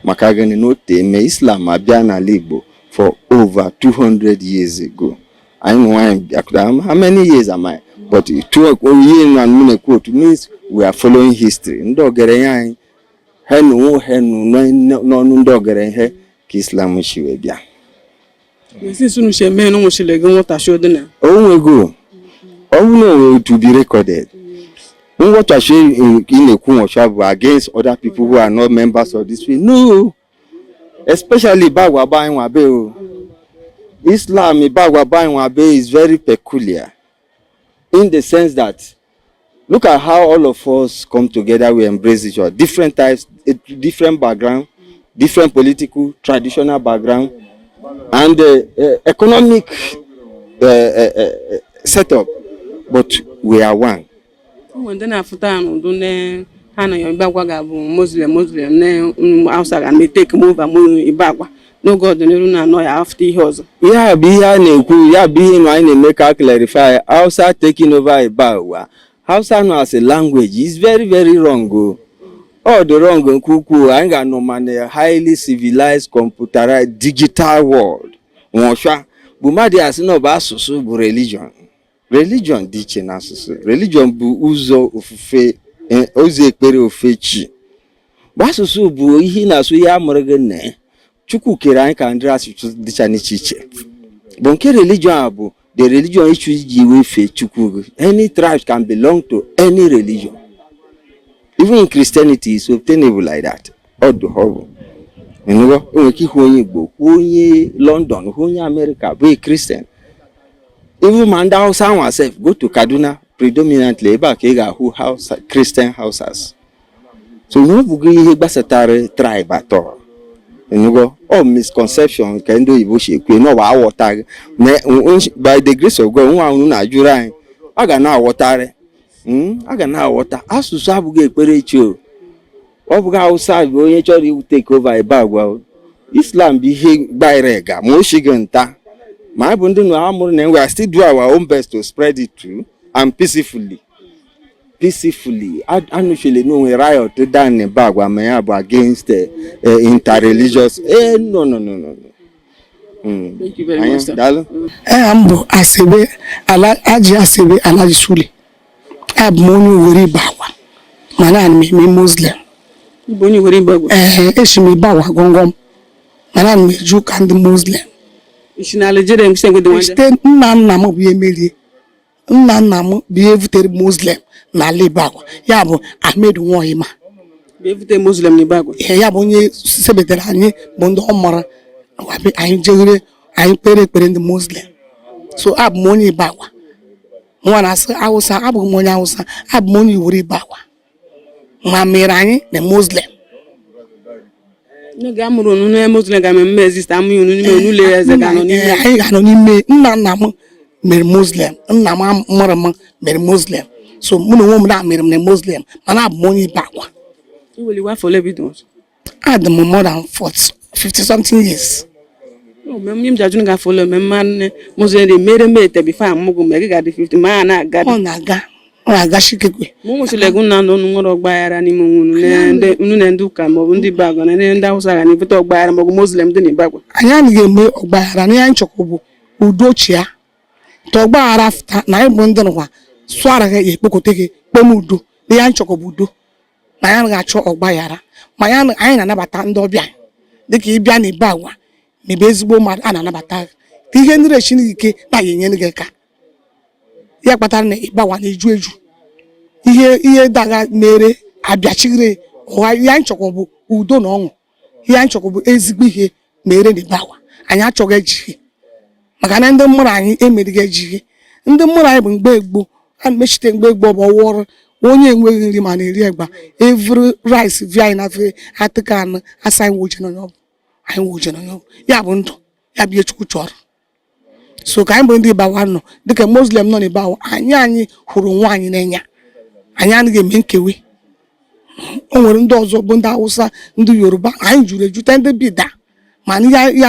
S8: Maka gịnị? Na ote eme Islam abịa n'ala Igbo for over 200 years ago. Anyị nwe anyị bịakwara, how many years am I? But two ihe na m na-ekwu otu means we are following history. Ndị ọgaranya anyị ha nụ ha nụ n'ọnụ ndị ọgaranya ka Islam si wee bịa.
S2: Since unu si eme na nwụchiri gị nwụtachi odina?
S8: O nwego ọ bụrụ na o nwere to be recorded. Nghọtachi ị na-ekwu nwọcha bụ against other people who are not members of this faith. No, especially Ibagwa agba anyị nwa be o. Islam Ibagwa Banwabe is very peculiar in the sense that look at how all of us come together, we embrace each other. Different types, different background, different political, traditional background, and economic setup, but we are one.
S2: Ụmụ ndị na-afụta n'udo ne ha na Ibagwa ga-abụ Muslim Muslim ne Hausa ga na-etake over mụ Ibagwa n'oge ọdịnihu na-anọ ya afụta ihe ọzọ.
S8: Ya bụ ihe a na-ekwu, ya bụ ihe anyị na-eme ka clarify Hausa taking over Ibagwa. Hausa no as a language is very very wrong o. Ọ dị wrong nke ukwuu. Anyị ga-anọ ma na highly civilized, computerized, digital world nwụcha bụ mmadụ asị na ọ bụ asụsụ bụ religion. Religion dị iche na asụsụ. Religion bụ ụzọ ofufe, ụzọ ekpere, ofe chi bụ asụsụ bụ ihe ị na-asụ, ihe a mụrụ gị na Chukwu kere anyị ka ndị asụsụ dịcha n'iche iche bụ nke religion a bụ the religion ịchụ iji wee fee Chukwu gị. Any tribe can belong to any religion. Even in Christianity is obtainable like that. Ọ dị ọ bụ ịnụgo, enwere ike ịhụ onye Igbo, hụ onye London, hụ onye America bụ a Christian. Even ma ndị Hausa nwa sef, go to Kaduna, predominantly ebe a ka ị ga-ahụ Hausa, Christian Hausas. So na ọ bụghị ihe gbasatara tribe atọ, ịnụgo. Ọ misconception nke ndị oyibo si ekwu na ọ bụ aghọtaghị. By the grace of God, nwa unu na-ajụrụ anyị, a ga na-aghọtarị, a ga na-aghọta. Asụsụ abụghị ekpere chi o. Ọ bụghị Hausa bụ onye chọrọ iwu take over Ibagwa o. Islam bụ ihe gbanyere ga ma o shighị nta ma anyị bụ ndị nọ amụrụ na we are still do our own best to spread it too, and peacefully, peacefully. Anụchile n'onwe riot down Ibagwa ma ya bụ against interreligious, no, no, no, no, no.
S2: Thank you very much, sir.
S8: Daalụ.
S9: Aha m bụ Asebe Ala Aji Asebe Alhaji Sule. Abụ m onye Owerri Ibagwa, mana ana m eme Muslim.
S2: Ịbụ onye Owerri Ibagwa?
S9: Ee, esi m Ibagwa gọngọm, mana ana m eje ụka ndị Muslim.
S2: Isi na Algeria nkwụsị egwe dị nwanja?
S9: Site nna nna m bụ ihe merie, nna nna m bụ ihe butere Muslim n'ala Ibagwa, ya bụ Ahmed Nwohima.
S2: Bụ ebute Muslim n'Ibagwa?
S9: Ee, ya bụ onye sebetere anyị bụ ndị ọ mara anyị jeghere, anyị kpere ekpere ndị Muslim. So abụ m onye Ibagwa. Nwa na-asị Hausa, abụghị m onye Hausa, abụ m onye Iwere Ibagwa, ma mere anyị na Muslim.
S2: N'oge a mụrụ unu na Muslim ga eme exist amụ unu n'ime unu ụlọ eze ga-anọ n'ime?
S9: Anyị ga-anọ n'ime. Nna nna m mere Muslim, nna m mụrụ m mere Muslim, so mụ na onwe m na mere m na Muslim, mana abụ m onye Ibagwa.
S2: Iweliwe afọ ole bido?
S9: Adị m more than 40, 50 something years.
S2: Mme m ji ajụ gị afọ ole mme mma nne Muslim dị mere mete before amụgụ mgbe gị ga-adị 50 ma a na-aga.
S9: Ọ na-aga, ọ na-aga shikekwe.
S2: Ma ụmụ chilegu nna nna unu nwere ọgbaghara n'ime onwe unu na unu na ndị ụka maọbụ ndị Ibagwa na ndị Hausa ga na-ebute ọgbaghara maọbụ Muslim dị n'Ibagwa?
S9: Anyị anaghị eme ọgbaghara. Na ihe anyị chọkwa bụ udo chia ta ọgbaghara fụta na anyị bụ ndị nụkwa sụara gị ya ekpokọta gị kpem udo. Na ihe anyị chọkwa bụ udo, na anyị anaghị achọ ọgbaghara. Ma anyị na-anabata ndị ọbịa dịka ịbịa na Ibagwa ma ebe ezigbo mmadụ a na-anabata gị ka ihe ndị rechi gị ike na ya enyere gị aka. Ya kpatara na Ibagwa na-eju eju ihe ihe daga mere abịachire ụgha. Ihe anyị chọkwa bụ udo na ọṅụ. Ihe anyị chọkwa bụ ezigbo ihe mere na Ibagwa. Anyị achọghị ejighi maka na ndị mụrụ anyị emerighị ejighi. Ndị mụrụ anyị bụ mgbe gboo a na-emechite mgbe gboo bụ ọwụrụ onye enweghị nri ma na-eri egba evuru rice vi anyị na fe atịka anụ asa anyị wuje n'onye ọ bụ anyị wuje n'onye ọ bụ ya bụ ndụ, ya bụ ihe Chukwu chọrọ. So ka anyị bụ ndị Ibagwa nọ dịka Muslim nọ n'Ibagwa, anyị hụrụ onwe anyị n'anya, anyị anaghị eme nkewe. O nwere ndị ọzọ bụ ndị Hausa, ndị Yoruba, anyị juru ejute ndị bida, mana ihe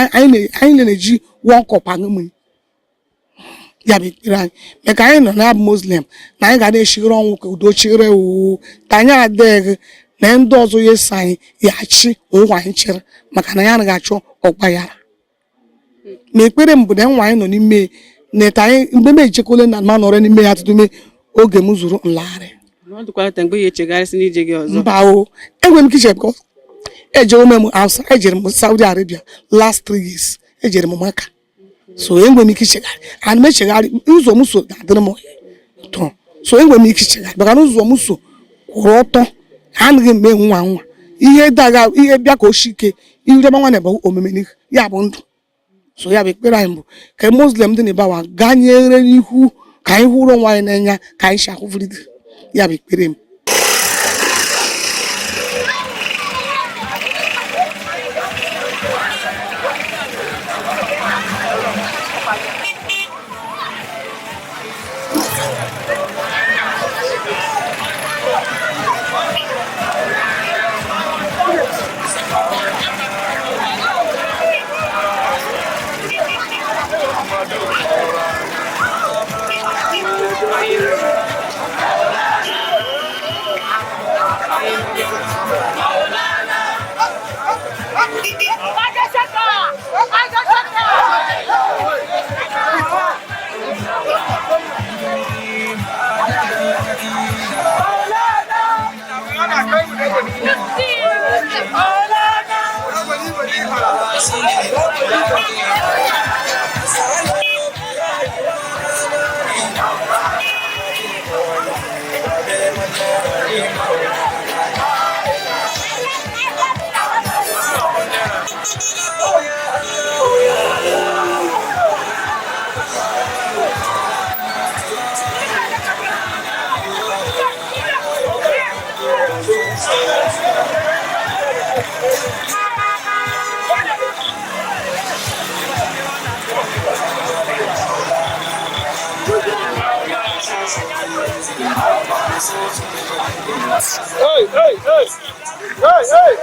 S9: anyị na-eji one cup aṅụ mmiri. Ya bụ ekpere anyị maka anyị nọ na Muslim na anyị ga na-eshighere ọnwụ ka udo chịrị oo ka anyị adịghị na ndị ọzọ ya eso anyị ya chi ụwa anyị chịrị, maka na anyị anaghị achọ ọgbaghara. Ma ekpere m bụ na nwa anyị nọ n'ime na anyị mgbe m ejekwole na ma nọrọ n'ime ya tutu me oge m zuru nlagharị.
S2: Ọ dịkwara ta mgbe ya echegharịsị n'ije gị ọzọ?
S9: Mba o, enwere m ike iche because ejewo m Hausa, ejere m Saudi Arabia last 3 years, ejere m Maka. So enwere m ike ichegharị and m echegharị, ụzọ m so ga-adịrị m ụtọ. So enwere m ike ichegharị maka na ụzọ m so kwụrụ ọtọ, anaghị eme nwa nwa ihe daga ihe bịa ka o shi ike ireba nwa na bụ omume n'ihu ya bụ ndụ. So ya bụ ekpere anyị bụ ka Muslim dị n'Ibagwa gaa nyere n'ihu ka anyị hụrụ onwe anyị n'anya ka anyị si ahụvuride. Ya bụ ekpere m.
S4: Hey, hey, hey! Hey, hey!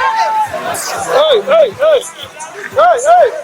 S4: Hey, hey, hey! Hey, hey!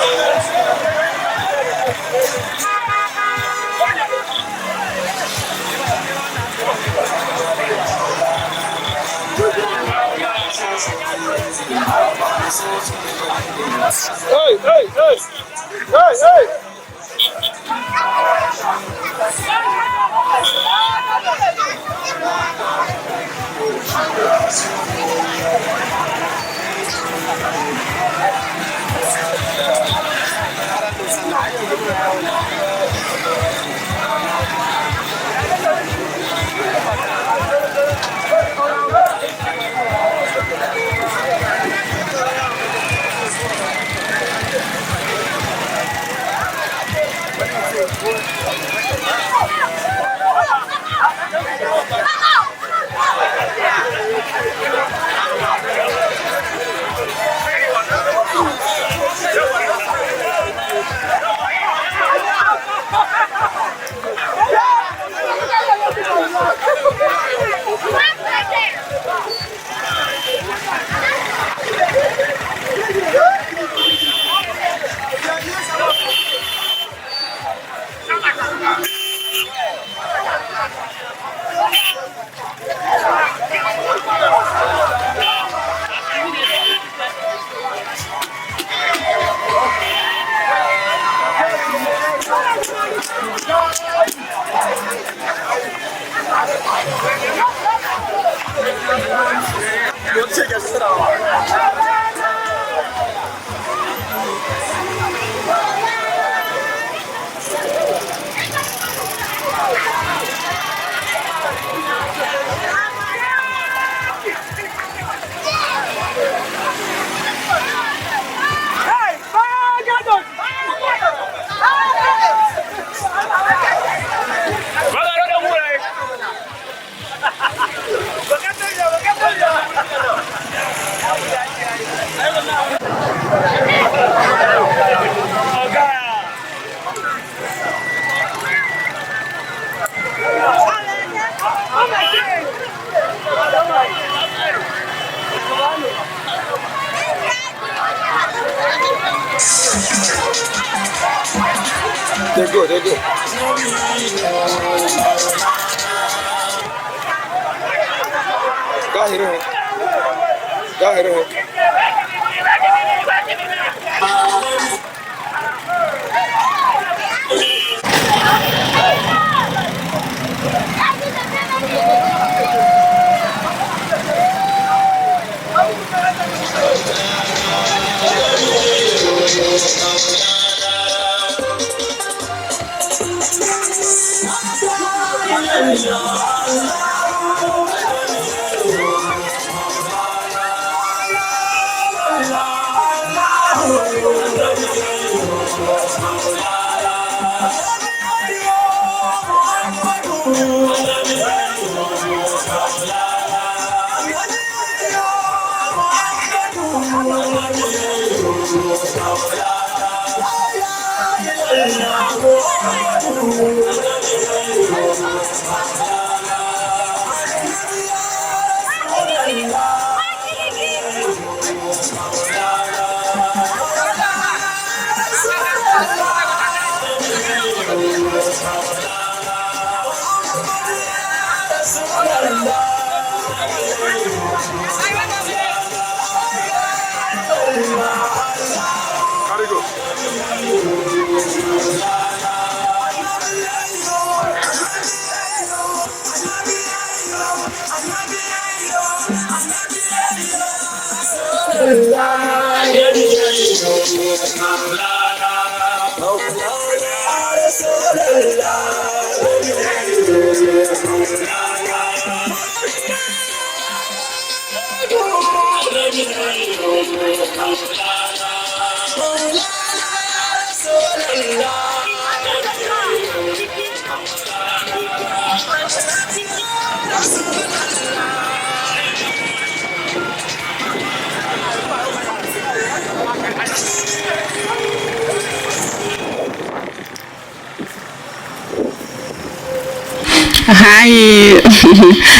S10: Thank you. Hey, hey, hey! Hey, hey!
S1: They go, they go. Go ahead. Go ahead.
S2: Hi,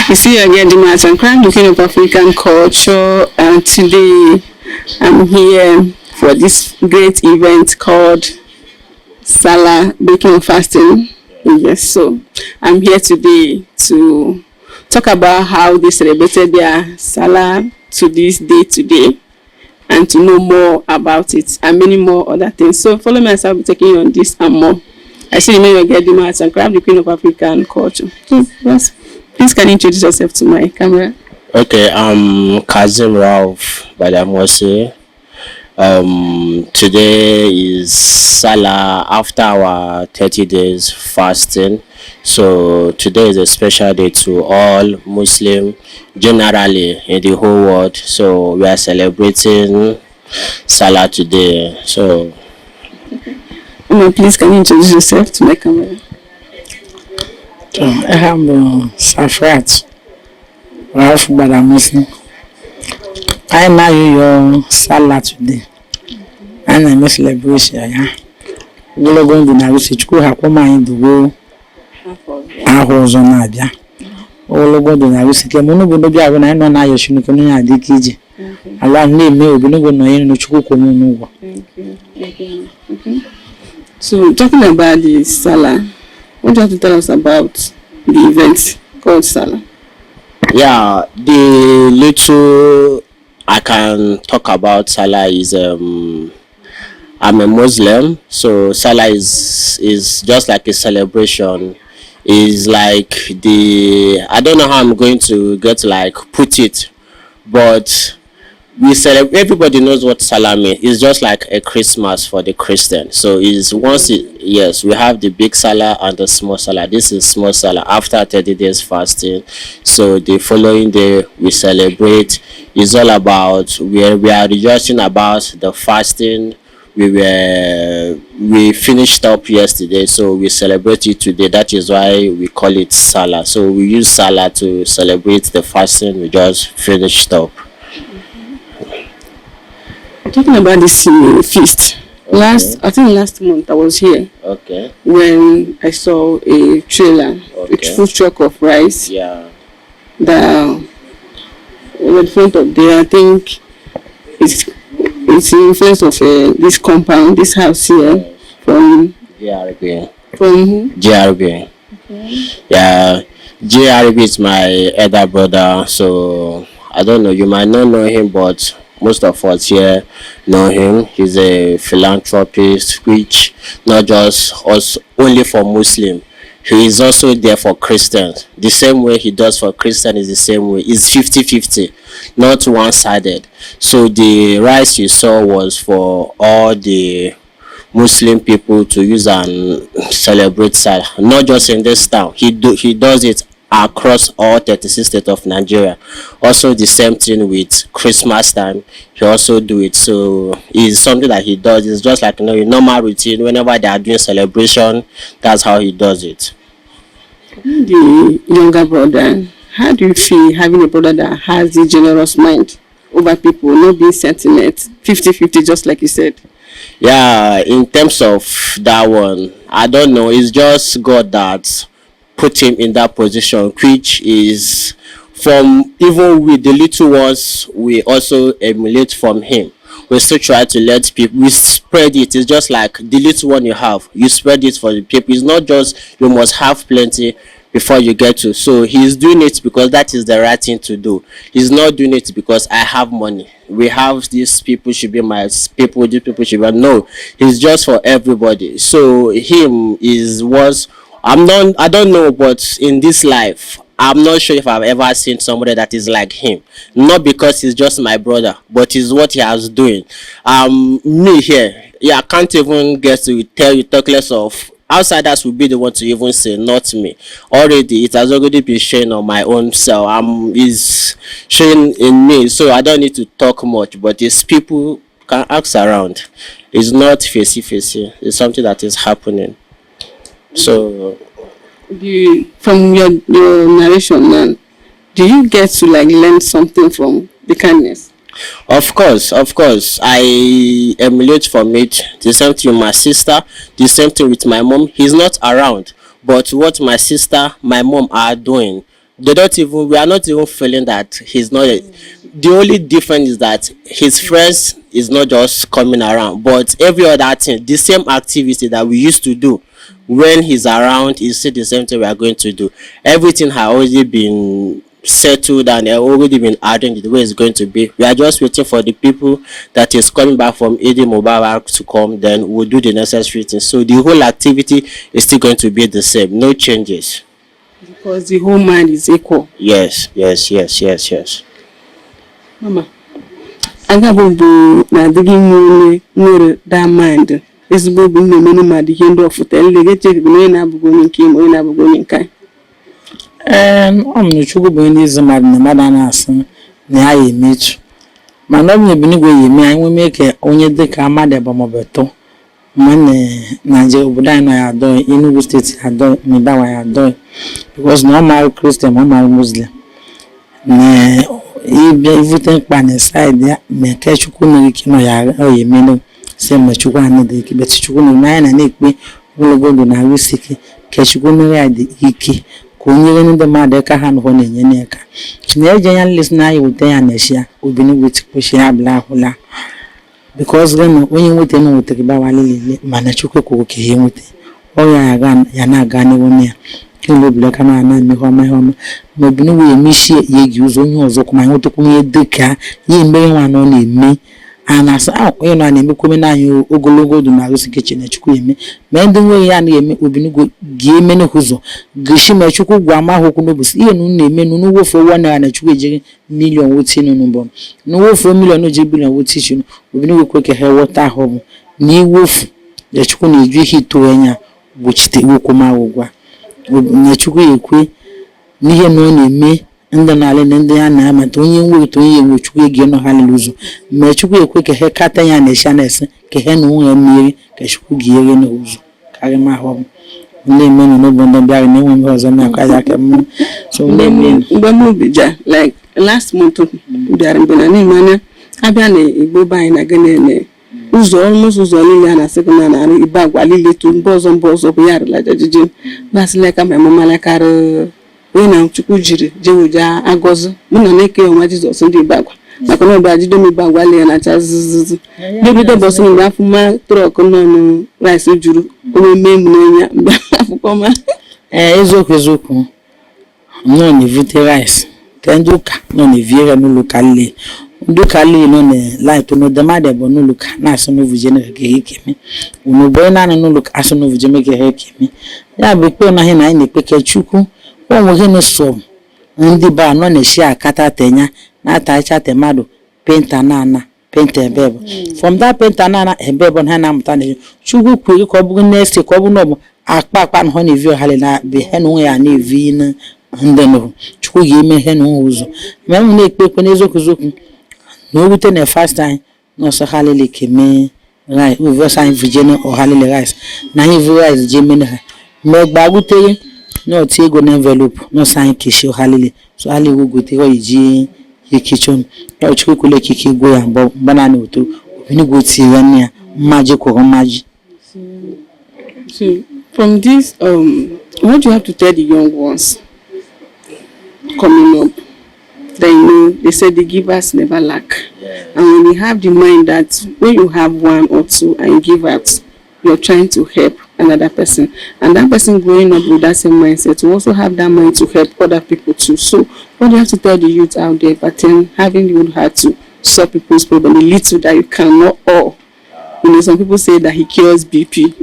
S2: you see again, the Martin Crime, the King of African culture, and today I'm here for this great event called Salah Baking and Fasting. Yes, so I'm here today to talk about how they celebrated their Salah to this day today. And to know more about it and many more other things. So follow me as I'll be taking you on this and more. I see you may get the arts and craft, the queen of African culture. So, yes, please can you introduce yourself to my camera?
S11: Okay, I'm Kazim Ralph Badamosi. Today is Salah after our 30 days fasting. So today is a special day to all Muslim generally in the whole world. So we are celebrating Salah today. So
S2: Please can you introduce yourself to my camera?
S12: Aha m bụ Safrat Ralph Gbadamosi. Anyị na-ayọyọ Salah today. Anyị na-eme celebration ya. Ogologo ndụ na arụsị Chukwu ha kwụma anyị dugo ahụ ọzọ na-abịa. Ogologo ndụ na arụsị ike mụ n'obodo bịa bụ na anyị nọ na-ayọ Chineke onye adị ike ije. Ala na-eme obodo nọ ya Chukwu kwụ m n'ụgwọ.
S2: Thank you. Thank you. Okay. So, talking about the Salah, what do you have to tell us about the event called Salah?
S11: Yeah, the little I can talk about Salah is I'm a Muslim, so Salah is just like a celebration. Is like the, I don't know how I'm going to get like put it, but we celebrate. Everybody knows what Salah means. It's just like a Christmas for the Christian. So it's once it, yes, we have the big Salah and the small Salah. This is small Salah after 30 days fasting. So the following day we celebrate. It's all about where we are rejoicing about the fasting. We finished up yesterday, so we celebrate it today. That is why we call it Salah. So we use Salah to celebrate the fasting we just finished up.
S2: Talking about this feast, last I think last month I was here when I saw a trailer, a full truck of rice that in front of there. I think it's the influence of this compound, this house here from
S11: GRB.
S2: From who?
S11: GRB. Yeah, GRB is my elder brother, so I don't know, you might not know him, but most of us here know him. He's a philanthropist, which not just us only for Muslim. He is also there for Christians. The same way he does for Christian is the same way. It's 50-50, not one-sided. So the rice you saw was for all the Muslim people to use and celebrate Salah, not just in this town. He does it across all 36 states of Nigeria. Also the same thing with Christmas time, he also do it. So it's something that he does. It's just like, you know, a normal routine. Whenever they are doing celebration, that's how he does it.
S2: The younger brother, how do you feel having a brother that has the generous mind over people, not being sentiment, 50-50, just like you said?
S11: Yeah, in terms of that one, I don't know. It's just God that put him in that position, which is from even with the little ones, we also emulate from him. We still try to let people, we spread it. It's just like the little one you have, you spread it for the people. It's not just you must have plenty before you get to. So he's doing it because that is the right thing to do. He's not doing it because I have money. We have these people should be my people, these people should be. No, he's just for everybody. So him is was I'm not, I don't know, but in this life, I'm not sure if I've ever seen somebody that is like him. Not because he's just my brother, but it's what he has doing. Me here, yeah, I can't even get to tell you, talk less of outsiders will be the one to even say, not me. Already, it has already been shown on my own self. Is showing in me, so I don't need to talk much. But these people can ask around. It's not facey facey. It's something that is happening. So,
S2: From your narration now, do you get to learn something from the kindness?
S11: Of course, of course. I emulate from it. The same thing with my sister, the same thing with my mom. He's not around, but what my sister, my mom are doing, they don't even, we are not even feeling that he's not. The only difference is that his friends is not just coming around, but every other thing, the same activity that we used to do when he's around is still the same thing we are going to do. Everything has already been settled and already been arranged the way it's going to be. We are just waiting for the people that is coming back from Eid Mubarak to come, then we'll do the necessary things. So the whole activity is still going to be the same, no changes.
S2: Because the whole mind is equal.
S11: Yes, yes, yes, yes, yes.
S2: Mama, agabụ bụ na-adịghị nwe onye nwere that mind, ezigbo obi na-emenu mmadụ ihe ndị ọfụta nle ga-echekwa na onye na-abụghị onye nke ma onye na-abụghị onye nke anyị.
S12: Ee, ọ m na Chukwu bụ onye na-ezi mmadụ na mmadụ a na-asị na ya ya emechu, mana ọ bụ na ebinigwe ya eme anyị nwee ka onye dị ka mmadụ bụ maọbụ atọ mgbe na Naijiria obodo anyị nọ ya adọ, Enugu Steeti adọ, Mibawa ya adọ, because na ọ mara Christian, ọ mara Muslim na ịbịa ivute mkpa na side ya ma ke Chukwu nwere ike nọ ya ọ ya emenu si ma Chukwu anyị dị ike, but Chukwu na anyị na na-ekpe ogologo ndụ na ahụ isi ike ka Chukwu mere ya dị ike ka o nyere ndị mmadụ aka ha nụhụ na-enye n'aka na eji anya nlesi na anyị weta ya na eshi ya obinigwe tikpochi ya bụla ahụla, because gịnị onye nweta na nwetara bawa lelele, mana Chukwu kwuru ka ihe nweta ọrịa ya ga ya na-aga n'ihu na ya kemgbe obili aka na ana eme ihe ọma ihe ọma ma obinigwe ya emechie ya eji ụzọ onye ọzọ kwa ma nwetakwu ihe dị ka ya emere nwa na ọ na-eme a na-asị a onye nọ na-emekwa omenala ogologo ndụ na arụsị ike na Chukwu eme ma ndị nwere ya anaghị eme obinigwe ga-eme n'ụzọ gosi ma Chukwu gwa ama ha okwu n'obosi ihe na unu na-eme nu n'uwofu ụgwọ naira na Chukwu ejiri million wotie nunu mbọ n'uwofu million ji billion wotie chinu obinigwe kwe ka ha ghọta ahụ bụ na iwofu ya Chukwu na-eju ihe ito anya gbochite okwu ma ụgwa na Chukwu ekwe n'ihe na ọ na-eme ndị na-alị na ndị ya na-amata onye nwere onye enwe Chukwu ege nọ ha lere ụzọ ma Chukwu ekwe ka ha kata ya na esha na-ese ka ha na onwe ya mmiri ka Chukwu ga-ere n'ụzọ karịa ma ahụ ndị emenụ n'obodo bịara na enwe ihe ọzọ na-akwa ya aka m so ndị emenụ.
S2: Mgbe m bija like last month bịara mgbe na n'ime anya abịa na Igbo be anyị na gịnị na ụzọ almost ụzọ niile a na-asị gị na na ibe agwa niile tu mba ọzọ mba ọzọ bụ ya arịla jajiji basịla ka ma ememalakarị onye na Chukwu jiri jewoja agọzi mụ na na-eke ọnwa Jizọs ndị ibe agwa maka na ọbịa jide m ibe agwa lee na acha zizizi debido bọsị mgbe afụma truck nọ rice juru onye mee m n'anya mgbe akwụkwọ ma.
S12: Ee, eziokwu eziokwu nọ na-evute rice ka ndị ụka nọ na-eviere n'ụlọ ụka nle ndị ụka nle nọ na light n'odemade bụ n'ụlọ ụka na-asụ n'ovuje na ka ha ekeme unu bụ onye na-anọ n'ụlọ ụka asụ n'ovuje me ka ha ekeme ya bụ ekpe na anyị na-ekpe ka Chukwu onwe gị na-eso ndị be anọ na-esi akata tenya na-atacha te mmadụ penta na-ana penta ebe bụ from that penta na-ana ebe bụ ha na-amụta na Chukwu kwere ka ọ bụrụ na-ese ka ọ bụrụ na ọ bụ akpa akpa na ha na-evi ọhalị na be ha na onwe ya na-evi na ndị nụrụ Chukwu ga-eme ha na onwe ụzọ ma m na-ekpe ekpe n'eziokwu eziokwu na o rute na fast anyị n'ọsọ ha lele keme rice ọsọ anyị vije na ọhalịle rice na anyị vu rice jee mene ha mgbe gbagutere na ọtụ ego na envelope n'ọsọ anyị keshi ọhalịle so ha lewe gotere ọ iji ekechi ya Chukwu kwele ekike ego ya mgbe naanị oto obinigwe tinyere nne ya mmaji kwụrụ mmaji.
S2: So from this, what do you have to tell the young ones coming up? They know they said the givers never lack. And when you have the mind that when you have one or two and you give out, you're trying to help another person. And that person growing up with that same mindset will also have that mind to help other people too. So what do you have to tell the youth out there, but then having the good heart to solve people's problem, the little that you cannot all. You know, some people say that he cures BP.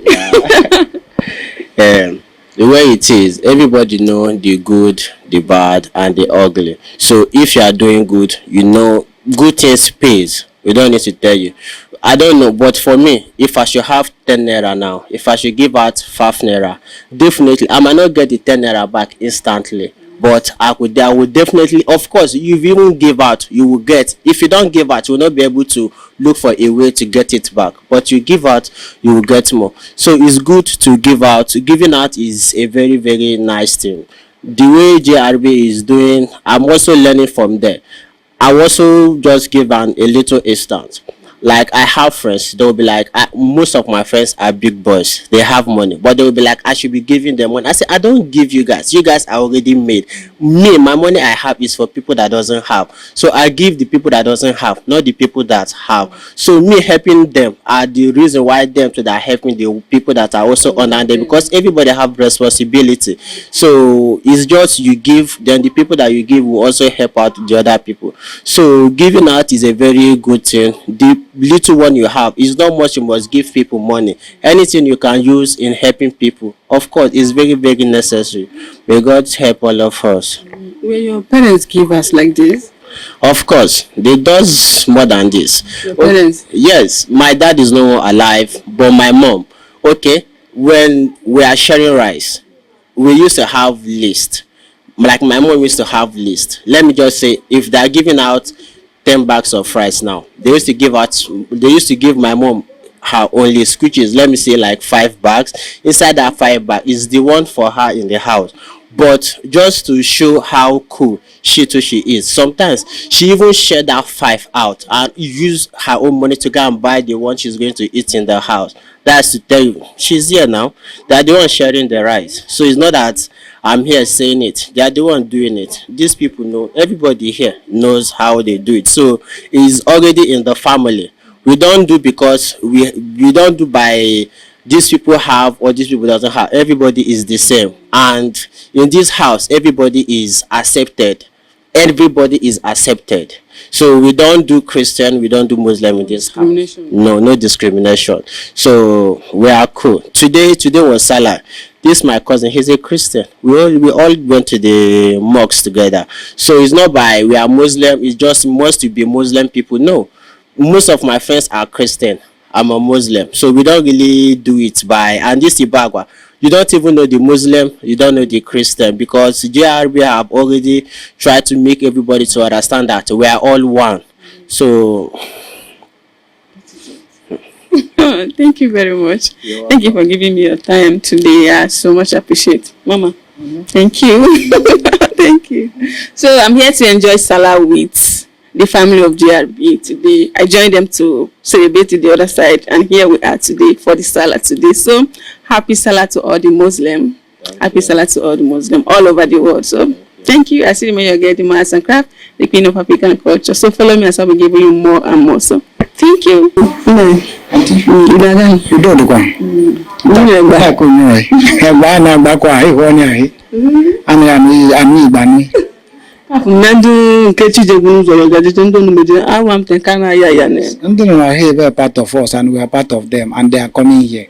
S11: The way it is, everybody know the good, the bad, and the ugly. So if you are doing good, you know good things pays. We don't need to tell you. I don't know, but for me, if I should have 10 naira now, if I should give out 5 naira, definitely I might not get the 10 naira back instantly, but I would definitely, of course, if you even give out, you will get. If you don't give out, you will not be able to look for a way to get it back. But you give out, you will get more. So it's good to give out. Giving out is a very, very nice thing. The way JRB is doing, I'm also learning from there. I also just give a little instance. Like I have friends, they will be like, most of my friends are big boys. They have money, but they will be like, I should be giving them money. I say, I don't give you guys. You guys are already made. Me, my money I have is for people that doesn't have. So I give the people that doesn't have, not the people that have. So me helping them are the reason why them to that helping the people that are also under them, because everybody have responsibility. So it's just you give, then the people that you give will also help out the other people. So giving out is a very good thing. The little one you have is not much. You must give people money. Anything you can use in helping people, of course, is very, very necessary. May God help all of us.
S2: Were your parents givers like this?
S11: Of course, they does more than this.
S2: Your parents?
S11: Yes, my dad is no more alive, but my mom. Okay, when we are sharing rice, we used to have list. Like my mom used to have list. Let me just say, if they are giving out 10 bags of rice now, they used to give out, they used to give my mom her own list, which is, let me say, like 5 bags. Inside that 5 bag is the one for her in the house. But just to show how cool she too she is, sometimes she even share that 5 out and use her own money to go and buy the one she's going to eat in the house. That's to tell you, she's here now. They are the one sharing the rice. So it's not that I'm here saying it. They are the one doing it. These people know, everybody here knows how they do it. So it's already in the family. We don't do because we don't do by these people have or these people doesn't have. Everybody is the same. And in this house, everybody is accepted. Everybody is accepted. So we don't do Christian, we don't do Muslim in this house. No, no discrimination. So we are cool. Today was Salah. This my cousin, he's a Christian. We all went to the mosque together. So it's not by we are Muslim, it's just must be Muslim people. No. Most of my friends are Christian. I'm a Muslim. So we don't really do it by, and this Ibagwa, you don't even know the Muslim, you don't know the Christian, because JRB have already tried to make everybody to understand that we are all one. So
S2: thank you very much. Thank you for giving me your time today. I so much appreciate. Mama, thank you. Thank you. So I'm here to enjoy Salah with the family of JRB today. I joined them to celebrate to the other side, and here we are today for the Salah today. So happy Salah to all the Muslim. Happy Salah to all the Muslim all over the world. So thank you. I see you get the arts and craft, the queen of African culture. So follow me as I'll be giving you more and more. So thank you.
S12: Ndị are part of us and we are part of them, and they are coming here.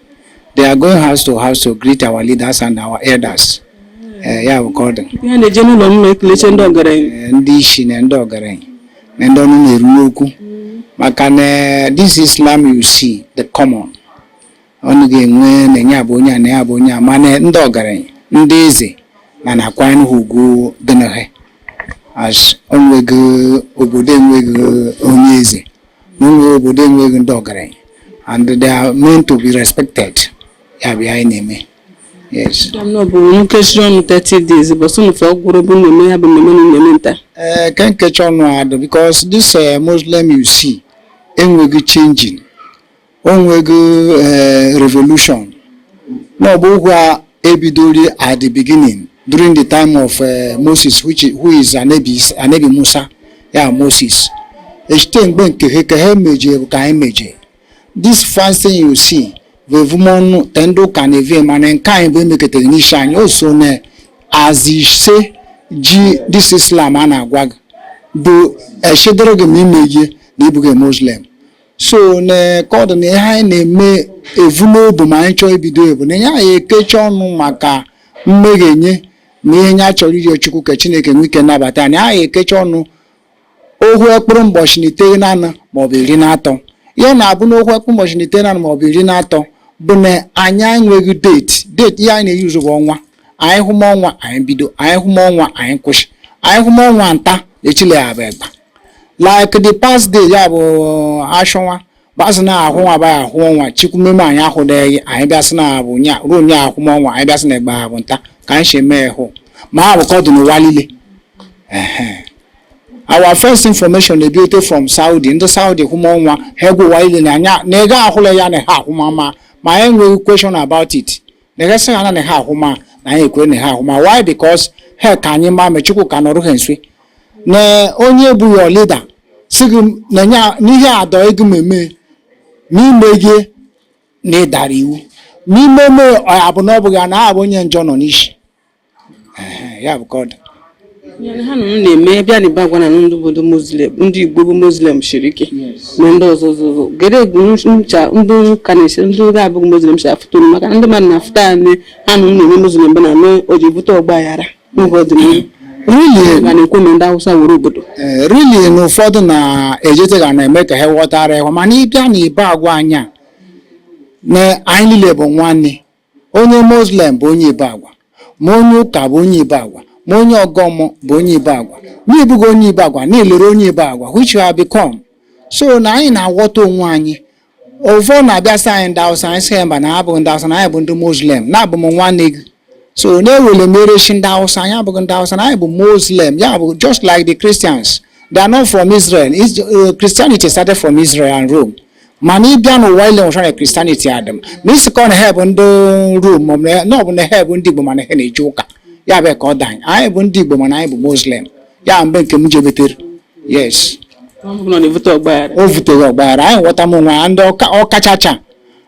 S12: They are going house to house to greet our leaders and our elders. Yeah, we call them. Ndị isi na ndị ọgaranya na ndị ọnụ na-eru n'okwu. Maka na this Islam you see, the common. Ọnụ ga-enwe na ya bụ onye a na ya bụ onye a, mana ndị ọgaranya, ndị eze na na-akwanyere ha ugwu dị na ha. As onwego obodo enweghị onye eze, onwe obodo enweghị ndị ọgaranya, and they are meant to be respected. Ya bụ anyị na-eme. Yes.
S2: 30 days, but some of
S12: Can catch on because this Muslim you see enweghị changing, onwego revolution. No, but ebidori at the beginning during the time of Moses, who is Anabi Musa, yeah, Moses. Echite mgbe nke ka ha meje ka anyị meje. This fasting you see, vevumonu tendo ka na-eve mana nke anyị bụ emekọtara n'isi anyị o so na azise ji this Islam a na-agwa gị bụ echedoro gị ma ime gị na ịbụghị Muslim. So na ka ọ dị na ihe anyị na-eme evu n'obu ma anyị chọọ ibido ebu na nye anyị ekecha ọnụ maka mmeghenye na ihe nye achọrọ iri Chukwu ka Chineke nwee ike nabata anyị. Anyị ekecha ọnụ ohu ekpụrụ mbọchị na 9 maọbụ 13. Ihe na-abụ n'okwu ekpụrụ mbọchị na 9 maọbụ 13 bụ na anyị enweghị date ihe anyị na-eyuzu bụ ọnwa. Anyị hụma ọnwa anyị bido, anyị hụma ọnwa anyị kwụsị, anyị hụma ọnwa nta echile ya bụ egba. Like the past day ya bụ ashọnwa basị na ahụ nwa ba ahụ ọnwa Chukwu meme anyị ahụdeghị anyị bịa sị na abụ nya ruo nya ahụma ọnwa anyị bịa sị na egba abụ nta ka anyị si eme hụ ma ha bụ ka ọ dị n'ụwa niile. Our first information na-ebiote from Saudi. Ndị Saudi hụma ọnwa ha egwu ụwa ile na anya na ego ahụla ya na ha ahụma, ma anyị enweghị question about it. Na egesị ha na ha ahụma na anyị ekwe na ha ahụma. Why? Because ha ka anyị ma ma Chukwu ka nọrọ ha nso na onye bụ your leader si gị na n'ihe adọ ego mmemme n'ime gị na ịdara iwu n'ime eme abụ na ọ bụghị na abụ onye njọ nọ n'isi. Ehe, ya bụ ka ọ dị.
S2: Ihe ha nọ na-eme bịa na Ibagwa na ndị obodo Muslim, ndị Igbo bụ Muslim siri ike ma ndị ọzọ ọzọ gere egwu ncha ndị ụka na-esi ndị ụka abụghị Muslim si afụta unu, maka na ndị mmadụ na-afụta ya na ha nọ na-eme Muslim bụ na na o ji bute ọgba aghara n'oge ọdịnihu.
S12: Really?
S2: Ga na-ekwu ma ndị Hausa were obodo.
S12: Ee, really, na ụfọdụ na-ejete ga na-eme ka ha ghọtara ịhụ, mana ịbịa na Ibagwa anya na anyị niile bụ nwanne. Onye Muslim bụ onye Ibagwa, ma onye ụka bụ onye Ibagwa, ma onye ọgọmmọ bụ onye Ibagwa. Ma ịbụghị onye Ibagwa na ilere onye Ibagwa, which you have become. So na anyị na-aghọta onwe anyị. Ụfọdụ na-abịa sị anyị ndị Hausa, anyị sị ya mba, na abụghị ndị Hausa, na anyị bụ ndị Muslim, na abụ m nwanne gị. So na-ewele merechi ndị Hausa, anyị abụghị ndị Hausa, na anyị bụ Muslim. Ya bụ just like the Christians, they are not from Israel. Christianity started from Israel and Rome, mana ịbịa n'ụwa ile nwụchara Christianity adịm ma isi ka ọ na ha bụ ndị Rome, ma ọ bụ na ọ bụ na ha bụ ndị Igbo, mana ha na-eje ụka. Ya bụ ka ọ dị anyị, anyị bụ ndị Igbo, mana anyị bụ Muslim. Ya mgbe nke m jebetere, yes.
S2: Ọ bụ na ọ na-ebute ọgbaghara.
S12: O vutere ọgbaghara, anyị nghọta m onwe anyị ndị ọkachacha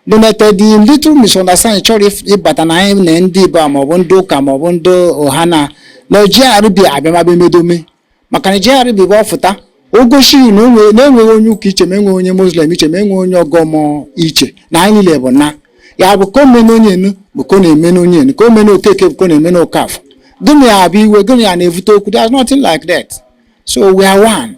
S12: ndị na-ete the little misunderstanding chọrọ ịbata na anyị na ndị Igbo a, maọbụ ndị ụka maọbụ ndị ọha na GRB abịamabịa emedome, maka na GRB bụ ọfụta o gosiri na na-enweghị onye ụka iche, ma enweghị onye Muslim iche, ma enweghị onye ọgọmọ iche, na anyị niile bụ na ya bụ ka o mee n'onye enu bụ ka ọ na-eme n'onye enu, ka o mee n'Okeke bụ ka ọ na-eme n'Okafọ. Gịnị ya bụ iwe? Gịnị ya na-evute okwu? There's nothing like that. So we are one.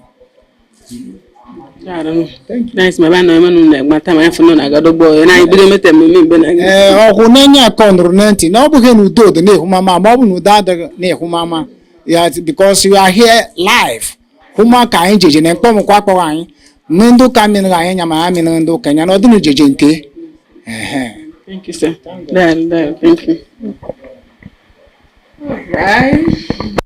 S2: Nice, ma ebe a nọ eme nụ na-agbata ma afọ nọ na-agadogbo ya na anyị bido emete mmemme mgbe na
S12: Ee, ọkwụ na-enye akọ nụrụ na ntị na ọ bụghị na udo dị na-ehumama, ma ọ bụ na udo adịghị na-ehumama ya, because you are here live hụma ka anyị jeje na mkpọmkwa akpọghị anyị na ndị ụka mịnụghị anyị nya, ma ya mịnụghị ndị ụka nya na ọ dị na jeje nke ehe.
S2: Thank you, sir. Daalụ, daalụ, thank you. All right.